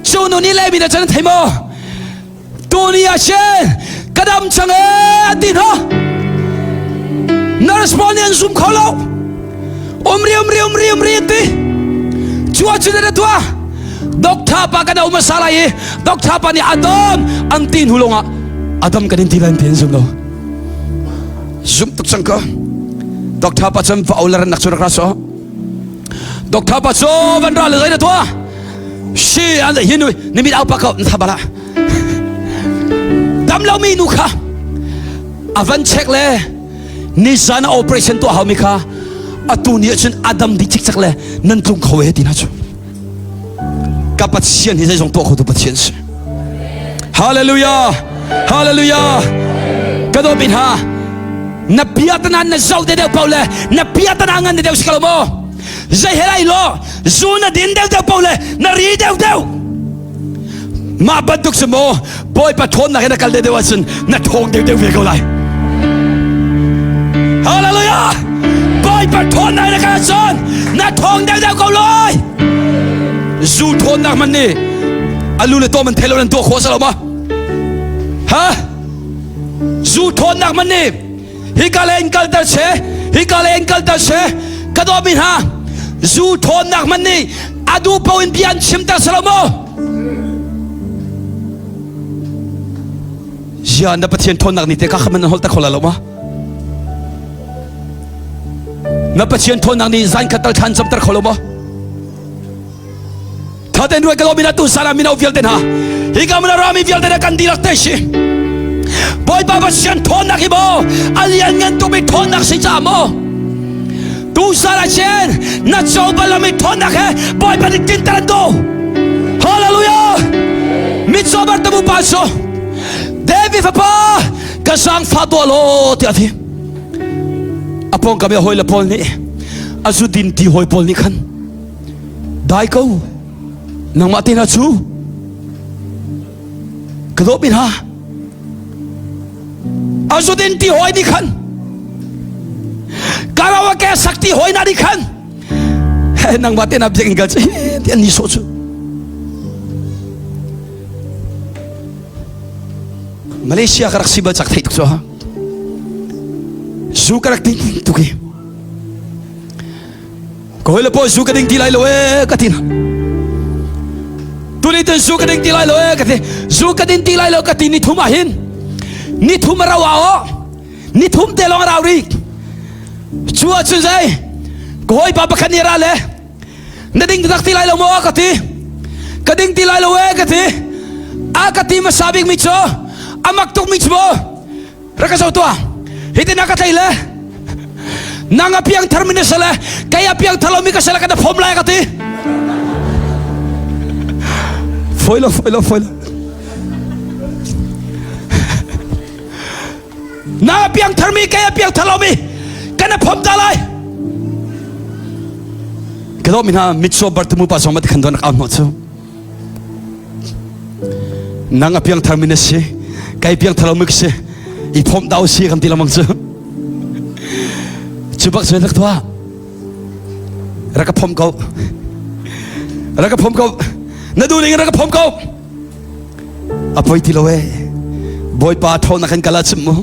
cu nu nih le mi na chan thei maw tuni ah shin ka dam cang e an ti hna nurse pawl nih an zum kho lo umri umri umri umri an ti cu ahcun an tuah doctor pa kan um hmasa lai i doctor pa nih adam an ti hnu lawngah adam kan in ti lai ti an zum lo zum tuk cang ko doctor pa cun va olar nak cu rak ra so doctor pa cu van ra le na tua shi an hi nu ni mit au pa ko na bala dam lo mi nu kha a van check le nizan operation tuah hau mi kha atu ni ahcun adam di cikcak le nan tlung kho he ti na cu ka Pathian hi zeizong tuah khotu Pathian si Hallelujah Hallelujah ka dawt mi hna na bia tana na zoh de deuh paoh le na bia tana ngan de deuh si ko lo maw zei he lai law zu na din deuh deuh paoh le na ri deuh deuh mah bantuk cu maw Bawipa ṭhawnnak in a kal deuhdeuh ahcun na ṭhawng deuhdeuh ve ko lai. Hallelujah! Bawipa ṭhawnnak in a kal ahcun na ṭhawng deuhdeuh ko lai. Zu ṭhawnnak man nih a lu le tawm an thei lo nan tuah khawh sa lo ma? Ha? Zu ṭhawnnak man nih hika le in kalter she hika le in kalter she ka dawmi hna zu ṭhawnnak man nih a duh paoh in bia an chimter sa lo maw? Zia na Pathian thawnnak ni te ka khaman hol ta khola lo ma? Na Pathian thawnnak ni zan khat tal thlan cam tar kholo ma? Thaten ruai ka mina tu sara mino vialte hna hi ka mana rami vialte na kan dirak te si Bawipa Pathian thawnnak hi maw a lian ngan tuk mi thawnnak si ca maw tu sara chen na cho balami thawnnak he Bawipa nih tinter an do Hallelujah mitzaw bar tamu pa so David fapa ka zaangfah tuah law tiah a ti a pawngkam i a hawile pawl nih a zu din ti hawi pawl nih khan dai ko nangmah te hna cu ka dawt mi hna a zu din ti hawi nih khan karaoke sak ti hawi na nih khan nangmah te na biakinn kal cu ti an ni sawh cu Malaysia ka rak si bal cak theih tuk cu ha zu ka rak ding tuk hi ka hoi le pawl zu ka ding ti lai lo ee ka ti na tuni tun zu ka ding ti lai lo ee ka ti zu ka din ti lai lo ka ti ni thum ah hin ni thum a rau ah ni thum te lawng a rau ri cu ah cun zei ka hawipa pakhat nih ra le na ding tak ti lai lo maw ka ti ka ding ti lai lo ee ka ti a ka ti hmasa bik mi cu a mak tuk mi cu maw rak ka zo tuah hitin a ka tlei le nang a piang thar mi na si le kei a piang thar lo mi ka si le ka na phom lai ka ti foi lo foi lo foi lo Na piangtharmi kei a piangthar lomi kan a phom ta lai. Ka dawt mi hna mitcaw Bartimu pa zong mati khan don ak hnawh cu. Nang a piangthar mi na si kei piangthar lomi ka si i phomh ta si kan ti lamang cu. Cu bak cun rak tuah. Rak ka phom ko. Rak ka phom ko. Na duh ning rak ka phom ko. A poi ti lo ee. Bawipa thawn kan kal ahcun mu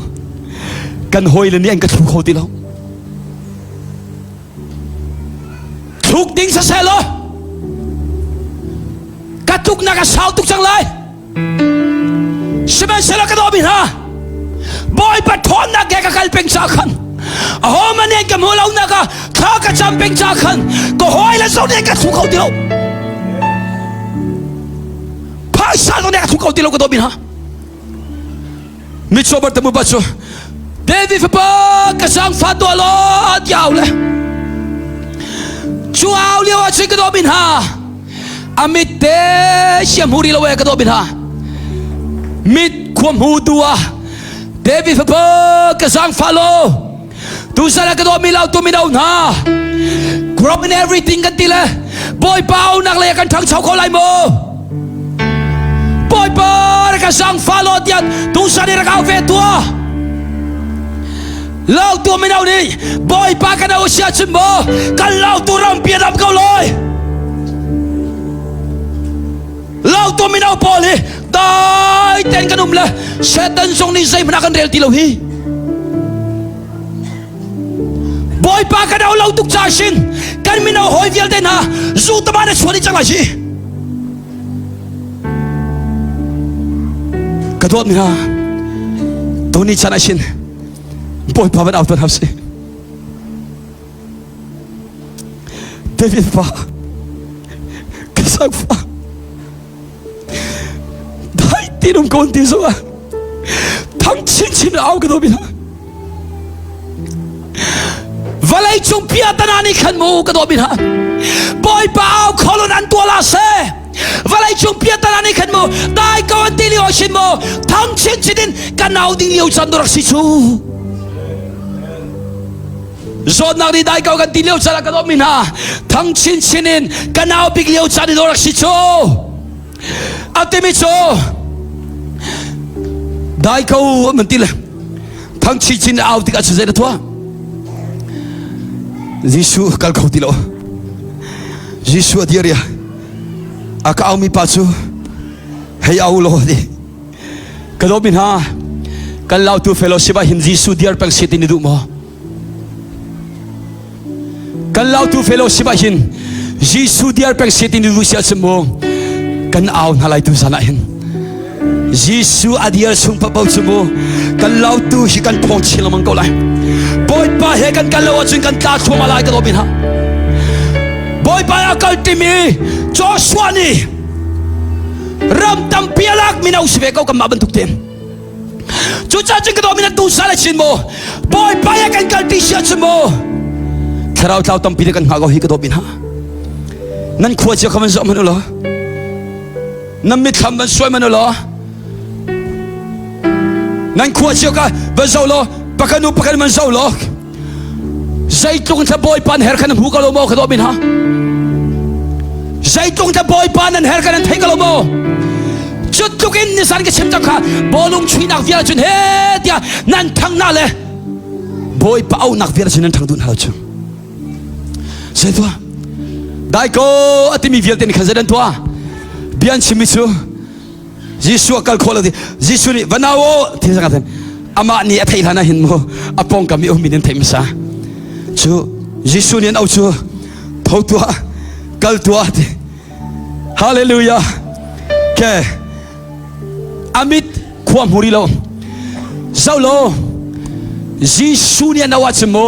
kan hawile nih an ka thlu kho ti lo. Thluk ding siseh law ka tluknak a sau tuk cang lai. Sihmanhsehlaw ka dawmi hna Bawipa thawnnak he ka kal peng ca khan ahohmanh nih an ka hmuh lonak ah thla ka cam peng ca khan ka hawile zong nih an ka thlu kho ti lo. Phaisa zong nih a ka thlu kho ti lo ka dawmi hna. Mitcaw Bartimu pa cu David fapa ka zaangfah tuah law tiah au le cu au lio ah cun ka dawmi hna a mit te siam hu rih lo ee ka dawmi hna mit khua hmu tu ah David fapa ka zaangfah law tuzan ah ka dawmi lautu mino hna grow in everything kan ti le Bawipa aunak lei ah kan ṭhangcho kho lai maw Bawipa rak ka zaangfah law tiah tuzan i rak au ve tuah lautu mino nih Bawipa kan au si ahcun maw kan lautu rampi a dam ko lai Lautu mino pawl hi dai tein kan um le Satan zong nih zeihmanh a kan rel ti lo hi. Bawipa kan au lo tuk ca sin kan mino hawi vialte hna zu tama na chuan i cang lai si. Ka dawt mi hna tuni chan ah sin Bawipa van au tuan hau si. David fa ka sangfa dai ti num ko ti zo ah thang chin chin au ka do bi vawlei cung pia tana nih khan mu ka do bi hna bawipa au kholon an tua la se vawlei cung pia tana nih khan mu dai ko an ti lio shin mu thang chin chin in kan au ding lio chan rak si chu Zawtnak nih dai ko kan ti lio caan ah kan ummi hna thang chinchin in kan au bik lio caan in rak si cu a timi cu dai ko an ti le thang chinchin au tik ah zei na tuah Jesuh kal kho ti lo Jesuh a dir a ka aumi pa cu hei au law ti Ka dawtmi hna, kan lautu fellowship ah hin Jesuh diar peng si ti ni duh maw? Kan lautu fellowship ah hin Jesuh diar peng si ti ni duh si ahcun mu kan au hna lai tu zan ah hin. Jesuh a dir chung paoh cu mu kan lautu hi kan thawng chin lengmang ko lai. Bawipa he kan kal lo ahcun kan tla thluahmah lai ka lawm in ha. Bawipa a kal timi Joshua nih ram tampi a lak mino si ve ko kanmah bantuk tein. Cucaah cun ka dawmi na tu sal a chin mu Bawipa he kan kal ti si ahcun mu thlarau tlau tampi le kan hngah ko hi ka dawmi hna. Nan khua cio kha van zoh hmanh u law nan mitthlam van suai hmanh u law nan khua cio ka van zoh law pakhat nu pakhat van zoh law zeitluk in Bawipa nan her kha nan hmu ko lo maw ka dawmi hna zeitluk in Bawipa nan her kha nan thei ko lo maw cu tluk in nisan ka chim cang kha bawlung chuihnak vial cun he tiah nan thang na le Bawipa auhnak vial cun nan thang duh hna lo cu Zei tuah? Dai ko a timi vialte nih khan zei dan tuah? Bia an chimmi cu Jesuh a kal khawh lo ti Jesuh nih va nau aw ti sang athen amah nih a theih hlan ah hin mu a pawngkam i ummi nih an theih hmasa cu Jesuh nih an au cu tho tuah kal tuah ti Hallelujah ke amit khua hmu rih lo zoh law Jesuh nih an auh ahcun mu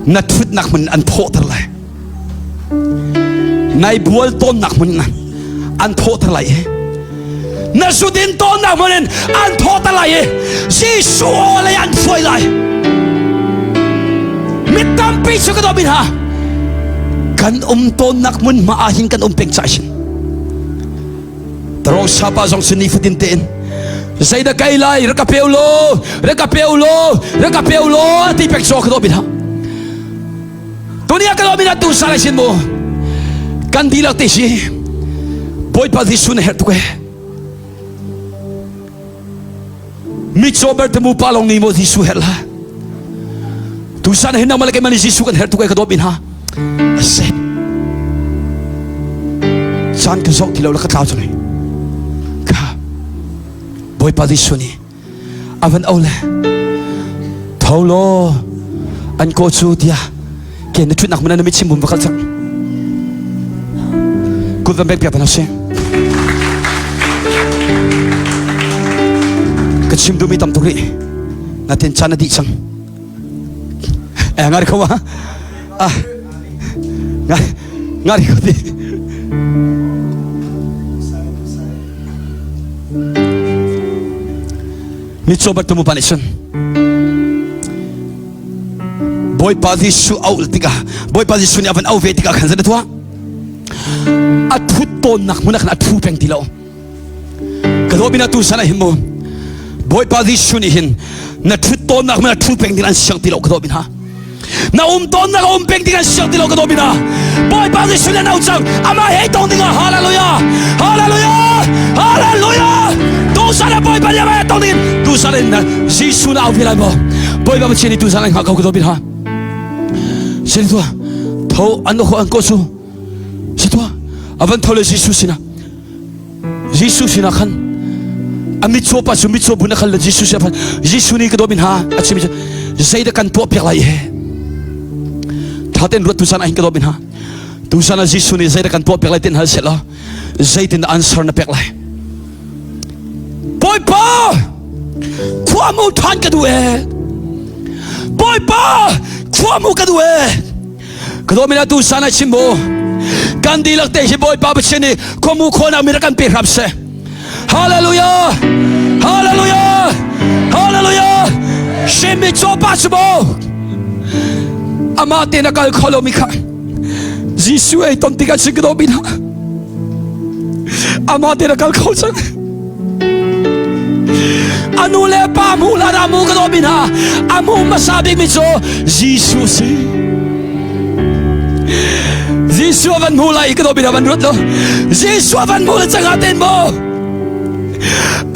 na thutnak hmun an thawhter lai nai bual tawnnak hmun an thawhter lai i na zudin tawnnak hmun in an thawhter lai i Jesuh aw lei an hruai lai mi tampi cu ka dawt hna kan um tawnnak hmun hma ah hin kan um peng cai sin Tarong sapa zong cu nifatin tein zeidah kai lai rak ka peu law rak ka peu law rak ka peu law ti pek chaw ka dawh bin ha tunia ka dawh bin ha tu sa lai sin mu kan dihlak te si Bawipa Jesuh na herh tuk e Mitcaw ber te mu pa lawng nih maw Jesuh herh la tusan hin nangmah le keimah nih Jesuh kan herh tuk e ka dawt mi hna a si caan ka zoh ti lo la ka tlau cang ka Bawipa Jesuh nih a van au le tho law an ko cu tiah ke na ṭhutnak hmun ah na mitchim bum va kal cang kut van bek piak hna sih ka chim duhmi tam tuk rih natin caan a dih cang eh ngari kho ma ah ngari kho ti mitcaw bat tumu pa nih cun Bawipa Jesuh auh tikah Bawipa Jesuh nih a van auh ve tikah khan zeidah tuah a thut tawnnak hmun ah khan a thu peng ti lo ka dawt bina tu san ah hin mu Bawipa Jesuh nih hin na thut tawnnak hmun ah thu peng ding an siang ti lo ka dawt bina na um tawnnak a um peng ding an siang ti lo ka dawt bina Bawipa Jesuh nih an auh cang amah he tong dingah hallelujah hallelujah hallelujah tusan ah Bawipa nih amah he tong dingin tusan in Jesuh na au ve lai maw Bawipa Pathian nih tusan an hngah ko ka dawt bina Sin tua tho an an ko su si tua avan tho le Jesuh sinah Jesuh sinah khan a mitcaw pa cu mitcaw bun a khal le Jesuh sinah phan Jesuh nih ka dawt min ha a chim zeidah kan tuah piak lai he tha ten ruat tusan ah hin ka dawt min ha tusan ah Jesuh nih zeidah kan tuah piak lai tin hal seh law zeitin answer na pek lai Bawipa khuamu ṭhan ka duh ee Bawipa khuamu ka duh ee ka dawt mina tu san ah chim mu kan dihlak te hi Bawipa Pathian nih khuamu khawnak mi rak kan pe hram seh Hallelujah Hallelujah Hallelujah Shimi chawpa cu mu amah te na kal kho lo mi kha Jesuh ei ton tikah cun ka dawt mi hna amah te na kal kho cang a nu le pa hmuh hlan ah mu ka dawt mi hna a hmu hmasa bik mi cu Jesuh si Jesuh a van hmu lai ka dawt mi hna van ruat lo Jesuh a van hmu le cangah ten mu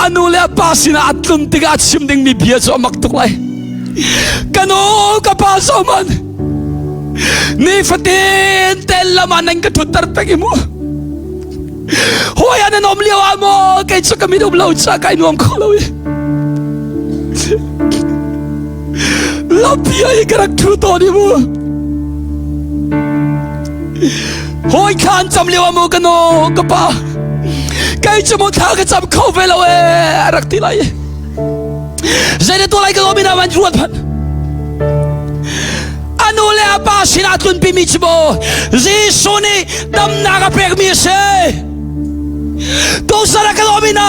a nu le a pa sinah a tlun tikah a chim dingmi bia cu a mak tuk lai ka nu ka pa zoman nifatin te lam ah nan ka thutter peng i mu hawi an um lio ah maw kei cu ka mit um lo ca kai nuam kho lo i lampi ah i ka rak thu tawn i mu hawi kha an cam lio ah maw ka nu ka pa. Kei cu mu thla ka cam kho ve lo ee a rak ti lai. Zei na tuah lai ka lawm ina van ruat hmanh. A nu le a pa sinah tlunpi mi cu maw Jesuh nih damnak a pekmi a si. Tusara ka lawm ina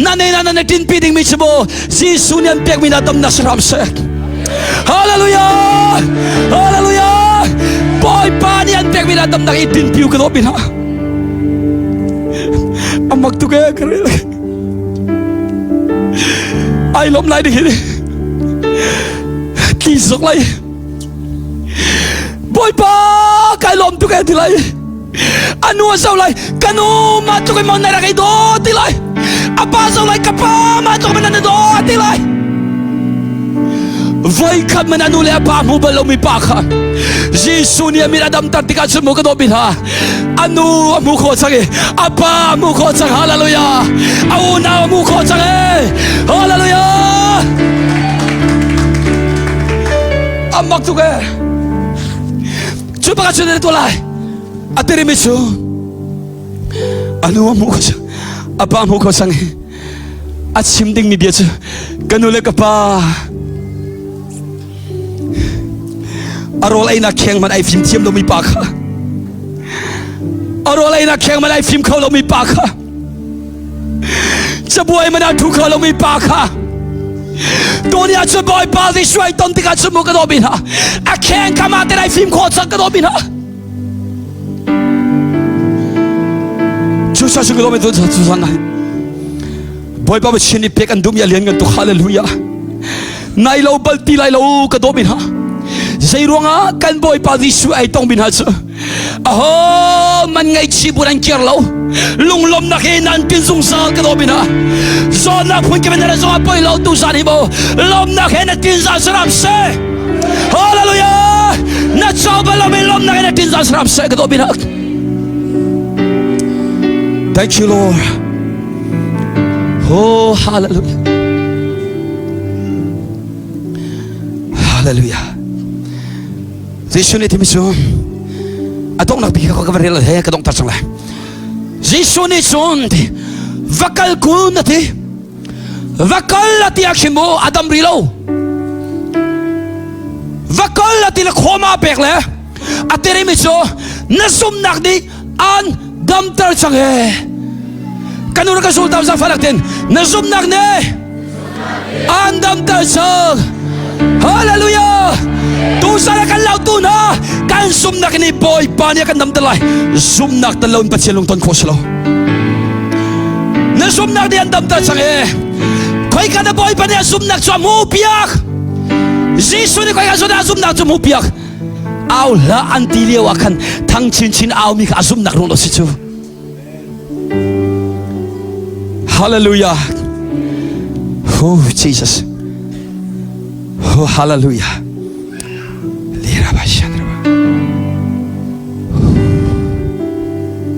na ne na na tinpi dingmi cu maw Jesuh nih an pekmi na damnak si hram seh. Hallelujah! Hallelujah! Bawipa nih an pekmi na damnak i tinpi ka lawm ina. Amak tuk e ka rel. Ai lawm lai ding hi. Tli zok lai. Bawipa kai lawm tuk e ti lai. Anu a zo lai ka nu ma tluk in maw na rak i daw ti lai. A pa zo lai ka pa ma tluk in na daw ti lai. Voikhat man anu le a pa hmu bal lomi pa kha Jesuh nih a mit a damter tikah cun mu ka dawt mi hna anu a hmu khawh cang i a pa a hmu khawh cang hallelujah a unau a hmu khawh cang e hallelujah a mak tuk e cu baka cun na tuah lai a tirimi cu anu a hmu kho cang a pa hmu kho cang i a chim dingmi bia cu ka nu le ka pa A rawl einak kheng man ai fim thiam lomi pa kha a rawl einak kheng man ai fim kho lomi pa kha cabuai man a thu kho lomi pa kha tuni ah cun Bawipa Jesuh ai ton tikah cun mu ka dawmi hna a kheng kam ah ten ai fim khawh cang ka dawmi hna cu sa cu ka dawmi tu cu san nai Bawipa Pathian nih pek an duhmi a lian ngan tuk hallelujah nai lo bal ti lai lo ka dawt mi hna zei ruangah kan Bawipa Jesuh ai tong mi hna cu aho man ngaihchih bu nan kir lo lunglawmnak he nan tin zungzal ka dawt mi hna zawtnak phun kip in na zong a poi lo tu zan hi bo lawmnak he na tin zal saram se hallelujah na cho bal lo mi lawmnak he na tin zal saram se ka dawt mi hna thank you Lord Oh, hallelujah. Hallelujah. Jesuh nih timi cu a donghnak bik ka va rel he ka dongh cang lai. Jesuh nih cun ti va kal kun a ti. Va kal a ti ah khin mu a dam ri lo. Va kal a ti le khawma pek le a tirimi cu na zumnak nih an damter cang he kan ur ka sul tam za falak ten na zumnak ne an damter cang hallelujah tu sala kan lau tu na kan zumnak ni bawipa nih kan damter lai zumnak tan lo in pathian lung ton kho si lo na zumnak nih an damter cang e khoi ka na bawipa nih a zumnak cu a mu piak Jesuh nih khoi ka zumnak cu mu piak Au hlah an ti lio ah khan thang chinchin aumi kha a zumhnak ruang lo si cu. Hallelujah. Oh Jesus. Oh hallelujah.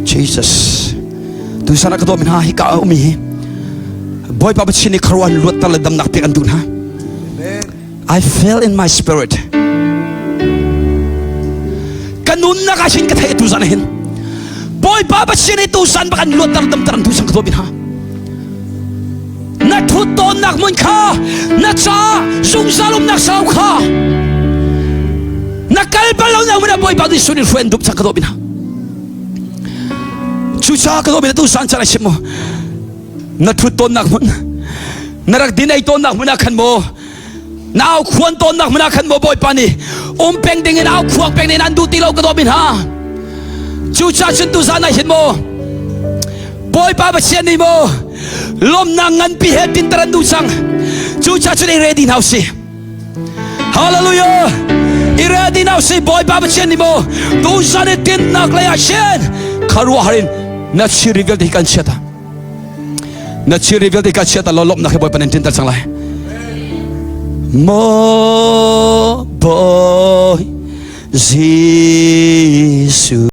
Jesus. Tu sana ka dawt hna hi ka umi hi. Bawipa Pathian nih kharuan luat le damnak pek an duh hna. I feel in my spirit. Ka nunnak ah hin ka theih tu zan hin. Bawipa Pathian hi tu san bak an luatter damter an tu sang ka tuah hna. Na thut tawnnak mun kha na ca zungzal umnak sau kha na kal bal lo na mun Bawipa nih sun in hruai an dup chak ka tuah hna. Cu ca ka tuah tu san chan a chim mu. Na thut tawnnak hmun na rak din ei tawnnak hmun ah khan maw na au khuan tawnnak hmun ah khan maw Bawipa nih um peng ding in au khuang peng ding in an duh ti lo ka dawt mi hna cucaah cun tuzan ah hin maw Bawipa Pathian nih maw lawmnak nganpi he tinter an duh cang cucaah cun i ready hna usih Hallelujah i ready hna usih Bawipa Pathian nih maw tuzan i tinnak lei ah hin kharuahhar in na chiri vialte hi kan chiat na thilri vialte ka chiat lo lawmhnak he Bawipa nan tinter cang lai Maw Bawi Jesuh.